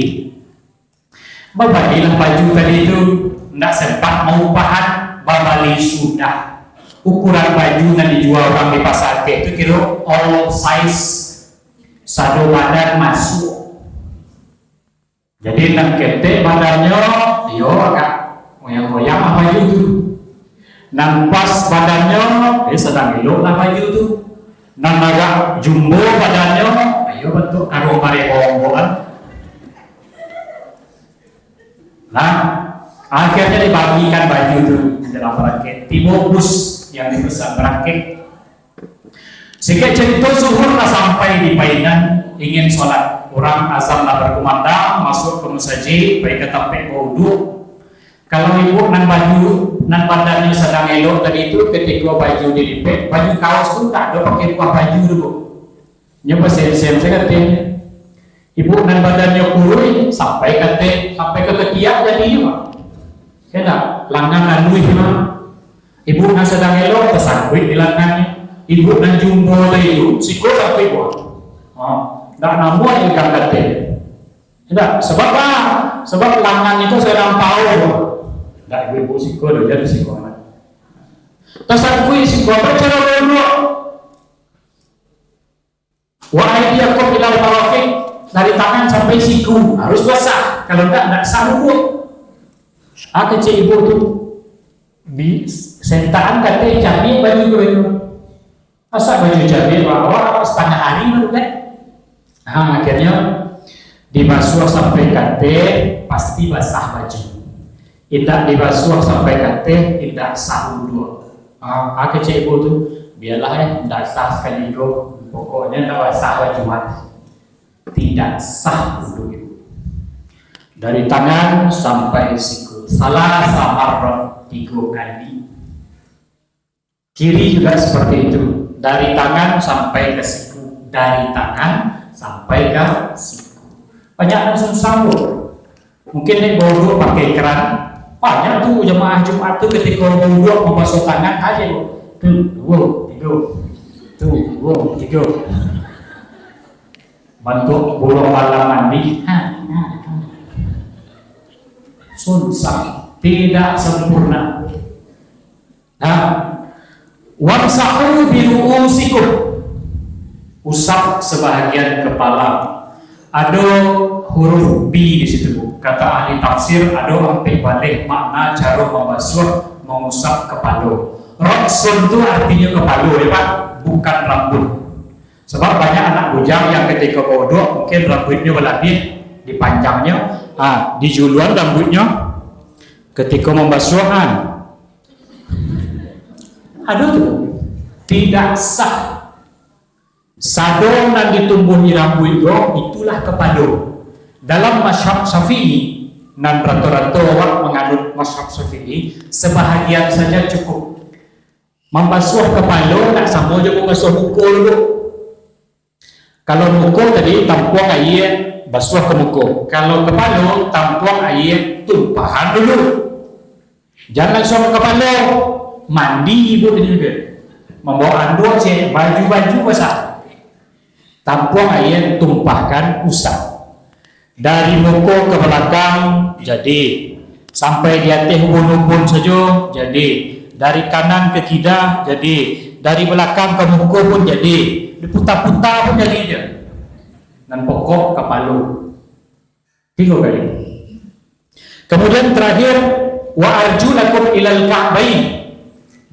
babalilah baju tadi tu, ndak sempat maupahan, babali sudah. Ukuran baju nan dijual urang di Pasar Ateh tu kiro all size, sado badan masuak. Jadi, nan ketek badannyo, iyo, agak goyang-goyang lah baju tu. Nan pas badannyo, eh, sadang elok lah baju tu. Nan agak jumbo badannyo, iyo, bantuak karung bareh bongkok kan. Nah, akhirnya dibagikan baju tu dalam barangkek. Tibo bus yang dipesan barangkek. Sikek carito, zuhur lah sampai di Painan, ingin sholat. Urang azan lah berkumandang, masuk ka musajik, pai ka tampek bauduak. Kalau ibu nan baju, nan badannyo sadang elok tadi tu, ketiko baju dilipek, baju kaos tu tak ado pakai buah baju tu, Bu. Nyo baseam-seam sajo katonyo. Ibu nan badannyo kuruih, sampai ka ateh, sampai ka katiak jadinyo, Pak. Ya ndak? Langan aluih, Pak. Ibu nan sadang elok, tasangkuik di langannyo. Ibu nan jumbo tadi tu, siko sangkuik, Pak. Ha, ndak namuah ikan ka ateh. Ndak, sabab apa? Sabab langan itu sadang paur, Pak. Ndak, ibu-ibu siko doh, jadi siko anak. Tasangkuik siko, apa caro bauduak? Wa aidiakum ilal marafiq, dari tangan sampai siku harus basah, kalau ndak, ndak sah wuduak. Ah, kecek ibu tu, di sentakan ka ateh, cabiak baju tu, baju. Masa baju cabiak, awak, awak satangah ari baru kan? Ha, akhirnyo dibasuah sampai ka ateh, pasti basah baju. Indak dibasuah sampai ka ateh, indak sah wuduak. Ah, ah, kecek ibu tu, bialah, eh, indak sah sakali juo. Pokoknyo indak basah baju mah. Tidak sah wuduak ibu. Dari tangan sampai siku. Salasa marrat, tigo kali. Kiri juga seperti itu, dari tangan sampai ke siku, dari tangan sampai ke siku. Banyak nan susah tu. Mungkin nek bauduak pakai keran, banyak tu jamaah Jumat tu ketika bauduak mambasuah tangan aja tu. Tu, duo, tigo. Tu, duo, tigo. Bantuak burung malam mandi. Ha, ha, ha. Susah, tidak sempurna. Nah, wamsahu biru'usikum. Usap sebahagian kepala. Ado huruf bi di situ, Bu. Kata ahli tafsir, ado ampek baleh makna caro mambasuah, mangusap kapalo. Ra'sun tu artinyo kapalo, ya, Pak, bukan rambut. Sabab banyak anak bujang yang ketika bauduak, mungkin rambutnyo balabiah, dipanjangnyo, ha, dijuluan rambutnyo ketika mambasuah, ha. Ado tu, tidak sah. Sado nan ditumbuhi rambuik ko, itulah kapalo. Dalam mazhab Syafi'i, nan rato-rato awak manganut mazhab Syafi'i, sabahagian saja cukup. Mambasuah kapalo ndak samo jo mambasuah muko dulu. Kalau muko tadi, tampuang aia, basuah ka muko. Kalau kapalo, tampuang aia, tumpahan dulu. Jan langsuang ka kapalo, mandi ibu tadi juo. Mambaok anduak ciek, baju-baju basah. Tampuang aia, tumpahkan, usap. Dari muko ka balakang, jadi. Sampai di ateh ubun-ubun sajo, jadi. Dari kanan ka kida, jadi. Dari balakang ka muko pun jadi. Diputa-puta pun jadi juo. Nan pokok kapalo. Tigo kali. Kemudian terakhir, wa arjulakum ilal ka'bain.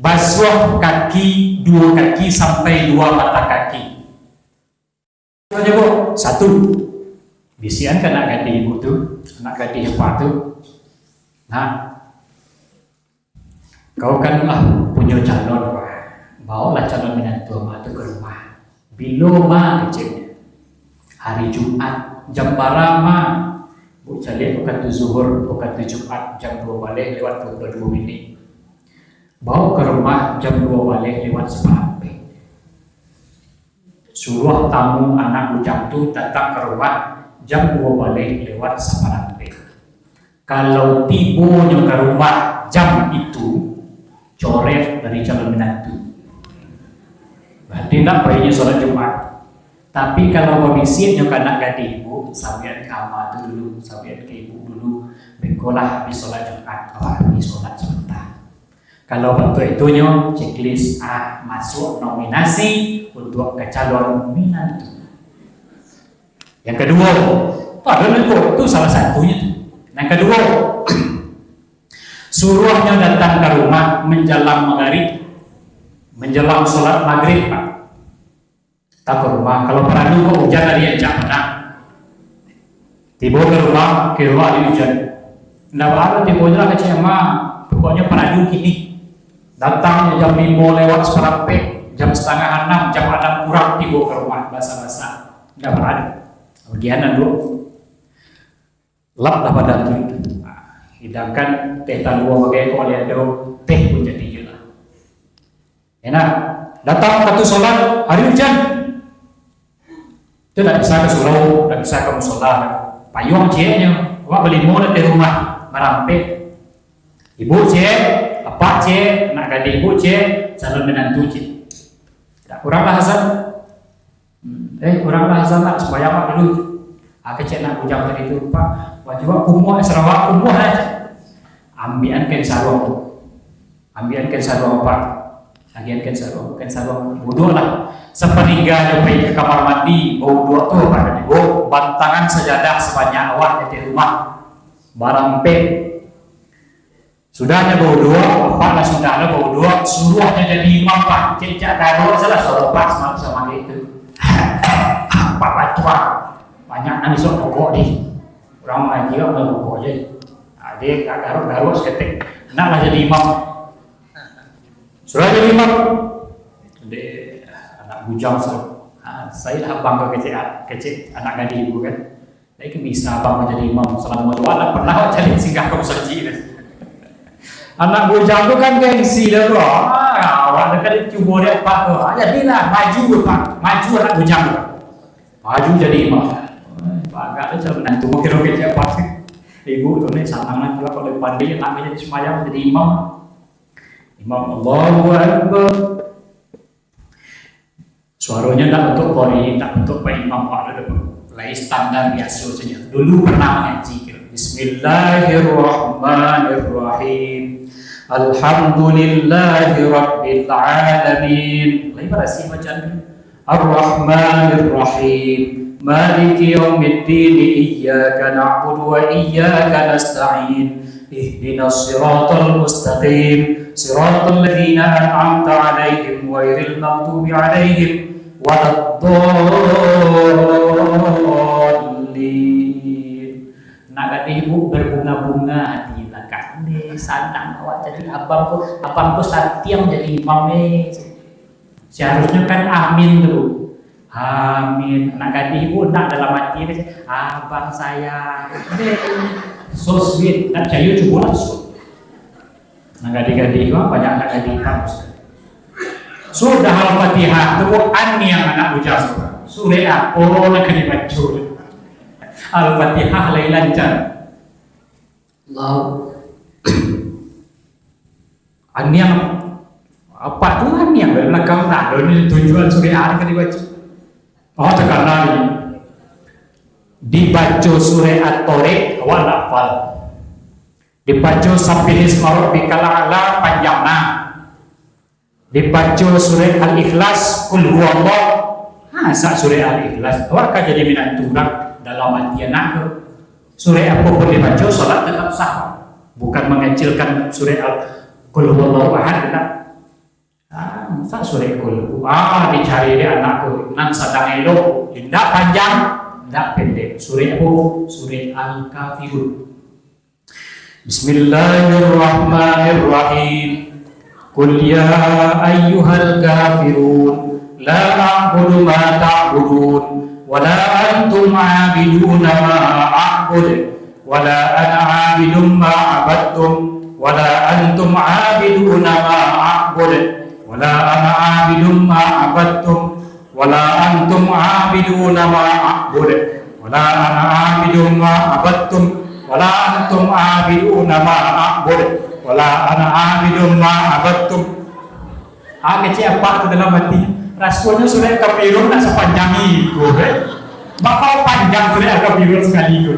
Basuah kaki, duo kaki sampai dua mata kaki. Aja, Bu. Satu. Bisian ka anak gadih ibu tu, anak gadih apak tu. Nah, kau kan lah punyo calon, wah. Baolah calon minantu amak tu ka rumah. Bilo ma keceknyo? Hari Jumat, jam bara ma? Bu caliak wakatu zuhur, wakatu Jumat, jam duo baleh lewat duo puluah duo minit. Bao ka rumah jam duo baleh lewat saparampek. Suruah tamu anak bujang tu datang ka rumah jam duo baleh lewat saparampek. Kalau tibonyo ka rumah, Jam itu coret dari calon minantu. Berarti ndak painyo sholat Jumat. Tapi kalau babisiaknyo ka anak gadih, "Bu, sabuikan ka ama tu dulu, sabuikan ka ibu dulu, beko lah habis sholat Jumat, awak pai sholat sabanta." Kalau bantuak itunyo, checklist, ah, masuk nominasi untuak ka calon minantu. Yang kaduo, tu ado lagi, tu salah satunyo tu. Yang kaduo, suruahnyo datang ka rumah manjalang magarib, manjalang sholat magrib, Pak. Datang ka rumah, kalau paradu ko ujan ari ancak bana. Tibo ka rumah, ka rumah ari ujan. Ndak baa, tibonyo lah kecek ama, pokoknyo paradu kini. Datangnyo jam limo lewat saparampek, jam satangah anam, jam anam kurang tibo ka rumah, basa-basa. Ndak baa. Bagian ado. Lap lah badan tu. Nah, hidangkan teh talua bagai, kok liek ado teh pun jadi je lah. Enak. Datang wakatu sholat, ari ujan. Tu ndak bisa ka surau, ndak bisa ka musola. Payuang cieknyo, awak balimo di rumah, marampek. Ibu ciek, apak ciek, anak gadih ibu ciek, calon minantu ciek. Ndak kurang lah azan. Hmm, eh, kurang lah azan lah, sumbayang lah dulu. Ah, kecek anak bujang tadi tu, "Pak, baju awak kumuah, sarawak kumuah aja." Ambiakan kain saruang tu. Ambiakan kain saruang, Pak. Agiahan kain saruang, kain saruang. Wuduak lah. Sapaningganyo pai ka kamar mandi, bawuduak tu, Pak, tadi, bu, bantangan sajadah sabanyak awak di rumah. Marampek. Sudah nyo bawuduak, apak lah sudah lah bawuduak, suruahnyo jadi imam, Pak. Cek-cek taruah salah, suruah Pak, sama, sama itu. Pak Patua, banyak nan isok pokok ni. Urang mangaji, urang mangaji pokok je. Jadi, garuk-garuk saketek. Nak lah jadi imam. Sudah jadi imam. Dek, anak bujang, so. Ha, saya lah abang kau kecek, kecek anak gadih ibu kan. Tapi kan bisa abang jadi imam salamo tu, ndak pernah awak cari singgah ka musajik tu. Anak bujang tu kan gengsi dah tu. Ah, awak dah kali cubo dek apak tu. Ah, jadilah, maju, Pak. Maju anak bujang tu. Maju jadi imam. Bagak tu calon minantu, kiro-kiro siapa sih? Ibu tu ni sanang lah, kalau pandai nak jadi sembahyang, jadi imam. Imam Allahu Akbar. Suaronyo ndak bantuak qori, ndak bantuak Pak Imam, Pak, ado, Pak. Lai standar biaso sajo. Dulu pernah mangaji, kiro. Bismillahirrahmanirrahim. Alhamdulillahirabbil alamin. Lai barasiah bacaan tu. Ar-Rahmanir Rahim. Maliki yaumiddin. Iyyaka na'budu wa iyyaka nasta'in. Ihdinas siratal mustaqim. Siratal ladzina an'amta 'alaihim ghairil maghdubi 'alaihim waladdallin. Nak gadih ibu berbunga-bunga hati lah, kan? Deh, sanang awak jadi abang tu, abang tu santiang jadi imam, eh. Seharusnyo kan amin tu. Amin. Nak gadih ibu nak dalam hati ni, "Abang sayang." So sweet. Nak cayo cubo lah, so. Nak gadih-gadih tu, banyak nak gadih kan. Sudah Al-Fatihah tu, an yang anak bujang tu. Surek apo nak kena baco? Al-Fatihah lai lancar. Allahu. Aniang, apak tu aniang dari belakang, nah, ado ni tunjuan surek an ka dibaco. Oh, takana ni. Dibaco surek At-Thariq, awak ndak hafal. Dibaco Sabbihisma Rabbikal A'la, panjang nah. Dibaco surek Al-Ikhlas, Qul Huwallah. Ha, sak surek Al-Ikhlas. Awak ka jadi minantu urang dalam hati anak tu. Surek apo pun dibaco, salat tetap sah. Bukan mangecilkan surek Al-, Qul Huwallahu Ahad, tidak. Ah, masa surek Qul Hu-, ah, dicari dek anak tu. Nan sadang elok, indak panjang, indak pendek. Surek apo? Surek Al-Kafirun. Bismillahirrahmanirrahim. Qul ya ayyuhal kafirun, la a'budu ma ta'budun, wa la antum 'abiduna ma a'bud, wa la ana 'abidun ma 'abadtum, wa la antum 'abiduna ma a'bud, wa la ana 'abidun ma 'abadtum, wa la antum 'abiduna ma a'bud, wa la ana 'abidun ma 'abadtum, wa la antum 'abiduna ma a'bud, Wala ana abidun ma abattum. Ah, kecek apak tu dalam hati, rasonyo surek Al-Kafirun nak sapanjang iko, eh. Bakal panjang surek Al-Kafirun sakali ko.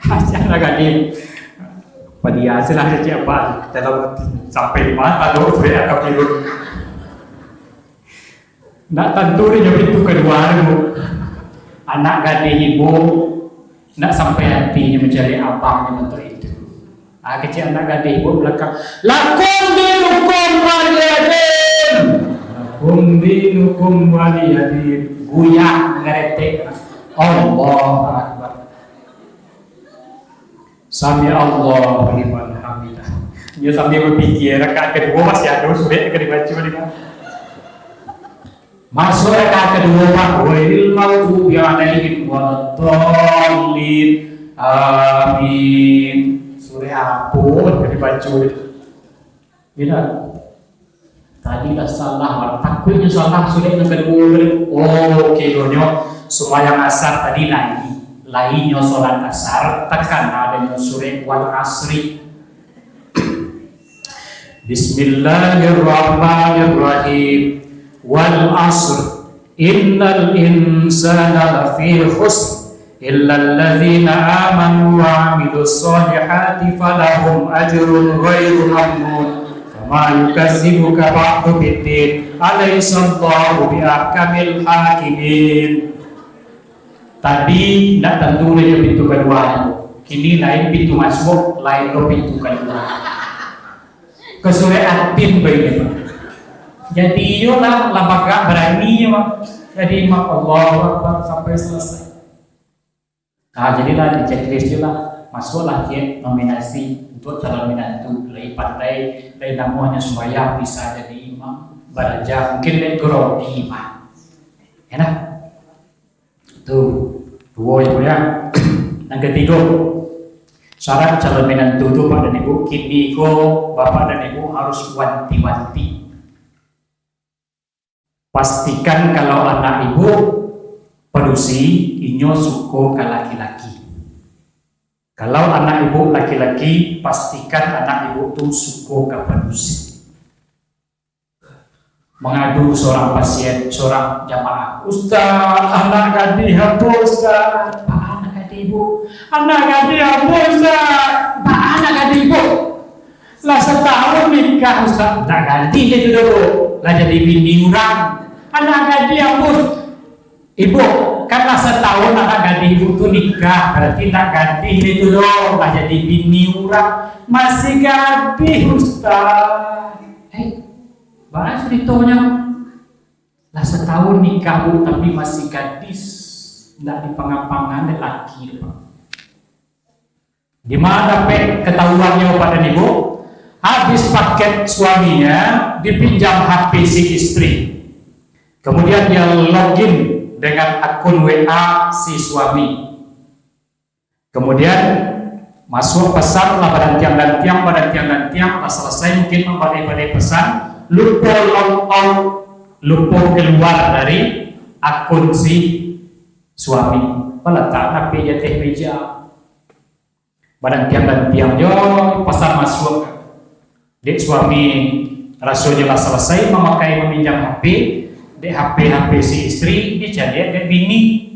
Aja lah gadih. Padiasalah kecek apak dalam hati. Sampai di mano tu surek Al-Kafirun. Ndak tantu dek nyo pintu kaduo tu. Anak gadih ibu ndak sampai atinyo mancaliak abangnyo bantuak itu. Ah, kecek anak gadih ibu balakang, "Lakum dinukum waliyadin." "Lakum dinukum waliyadin." Guyak ngaretek. Allahu Akbar. Sami Allahu liman hamidah. Inyo sambil bapikia, rakaat kaduo masih ado surek ka dibaco ni, kan? Masuak rakaat kaduo, Pak, ghairil maghdubi alaihim waladdallin. Amin. Surek apo ka dibaco ni? Indak. Tadi lah salah, takuiknyo salah surek nan kaduo tadi. Oh, kironyo sumbayang asar tadi lai. Lai nyo solat asar, takana dek nyo surek Wal Asri. Bismillahirrahmanirrahim. Wal asr. Innal insana lafi khusr. Illalladzina amanu wa amilus solihati falahum ajrun ghairu mamnun. Fama yukadzibuka ba'du biddin. Alaisallahu biahkamil hakimin. Tadi ndak tantu dek nyo pintu kaduo. Kini lain pintu masuak, lain lo pintu kaduo. Kasurek atin bagai. Jadi, iyolah, lah bagak barani, Pak. Jadi, imam Allahu Akbar sampai salasai. Ah, jadilah di checklist tu lah. Masuaklah cek nominasi untuk calon minantu. Lai pandai, lai namo hanyo sumbayang, bisa jadi imam, baraja, mungkin lai grogi, Pak. Ya, nah? Tu, duo, Ibu, ya. Nan katigo, syarat calon minantu tu, Pak dan Ibu, kini ko Bapak dan Ibu harus wanti-wanti. Pastikan kalau anak Ibu padusi, inyo suko ka laki-laki. Kalau anak Ibu laki-laki, pastikan anak Ibu tu suko ka padusi. Mangadu surang pasien, surang jamaah, "Ustaz, anak gadih ambo, Ustaz." "Baa anak gadih, Bu?" "Anak gadih ambo, Ustaz." "Baa anak gadih, Bu?" "Lah satahun nikah, Ustaz." "Ndak gadih itu doh, Bu. Lah jadi bini urang." "Anak gadih ambo, Ustaz." "Ibu, kan lah satahun anak gadih Ibu tu nikah, berarti ndak gadih itu doh, lah jadi bini urang." "Masih gadih, Ustaz." "Eh, baa caritonyo?" "Lah satahun nikah, Bu, tapi masih gadis, ndak dipangapang dek laki, Pak." Di ma dapek katahuannyo, Pak dan Ibu? Habis paket suaminya, dipinjam H P si istri. Kemudian dia login dengan akun W A si suami. Kemudian, masuk pesan lah badantiang-dantiang, badantiang-dantiang, lah salasai mungkin mambadai-badai pesan, lupo logout, lupo keluar dari akun si suami. Balatak H P di ateh meja. Badantiang-dantiang jo, pesan masuk. Dek suami rasonyo lah salasai mamakai, maminjam H P, dek H P-H P si istri dicaliak dek bini.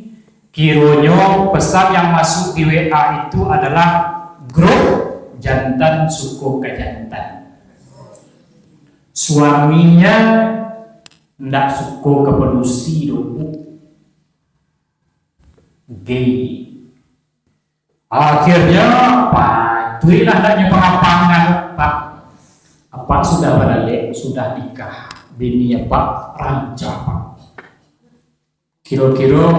Kironyo pesan yang masuk di W A itu adalah grup jantan suko ka jantan. Suaminya ndak suko ka padusi doh, Bu. Gay. Akhirnya, patuiklah ndak nyo pangapangan, Pak. Apak sudah baralek, sudah nikah. Bini apak rancak, Pak. Kiro-kiro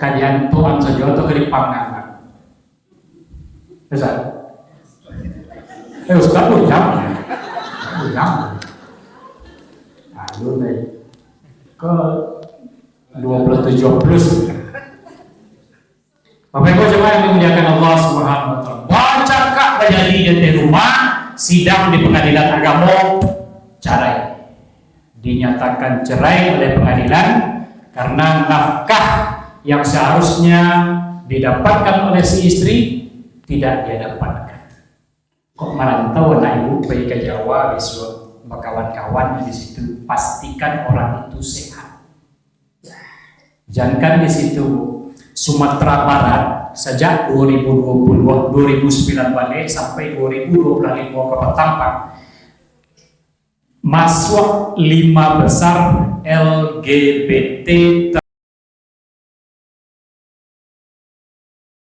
ka diantoan sajo atau ka dipangan, Pak? Ustaz? Eh, Ustaz, bujang. Bujang. Aduh, deh. Ke dua puluh tujuh plus. Bapak Ibu jemaah yang dimuliakan Allah Subhanahu wa Ta'ala, bacakak bajadi di ateh rumah, sidang di Pengadilan Agamo, cerai. Dinyatakan cerai oleh pengadilan karena nafkah yang seharusnya didapatkan oleh si istri tidak dia dapatkan. Kok marantau anak ibu pai ka Jawa bisuak bakawan-kawan di situ, pastikan orang itu sehat. Jangan di situ, Sumatera Barat, sajak dua ribu dua puluh, dua ribu sembilan baleh sampai dua ribu dua puluh lima ka patang, Pak, masuak lima besar L G B T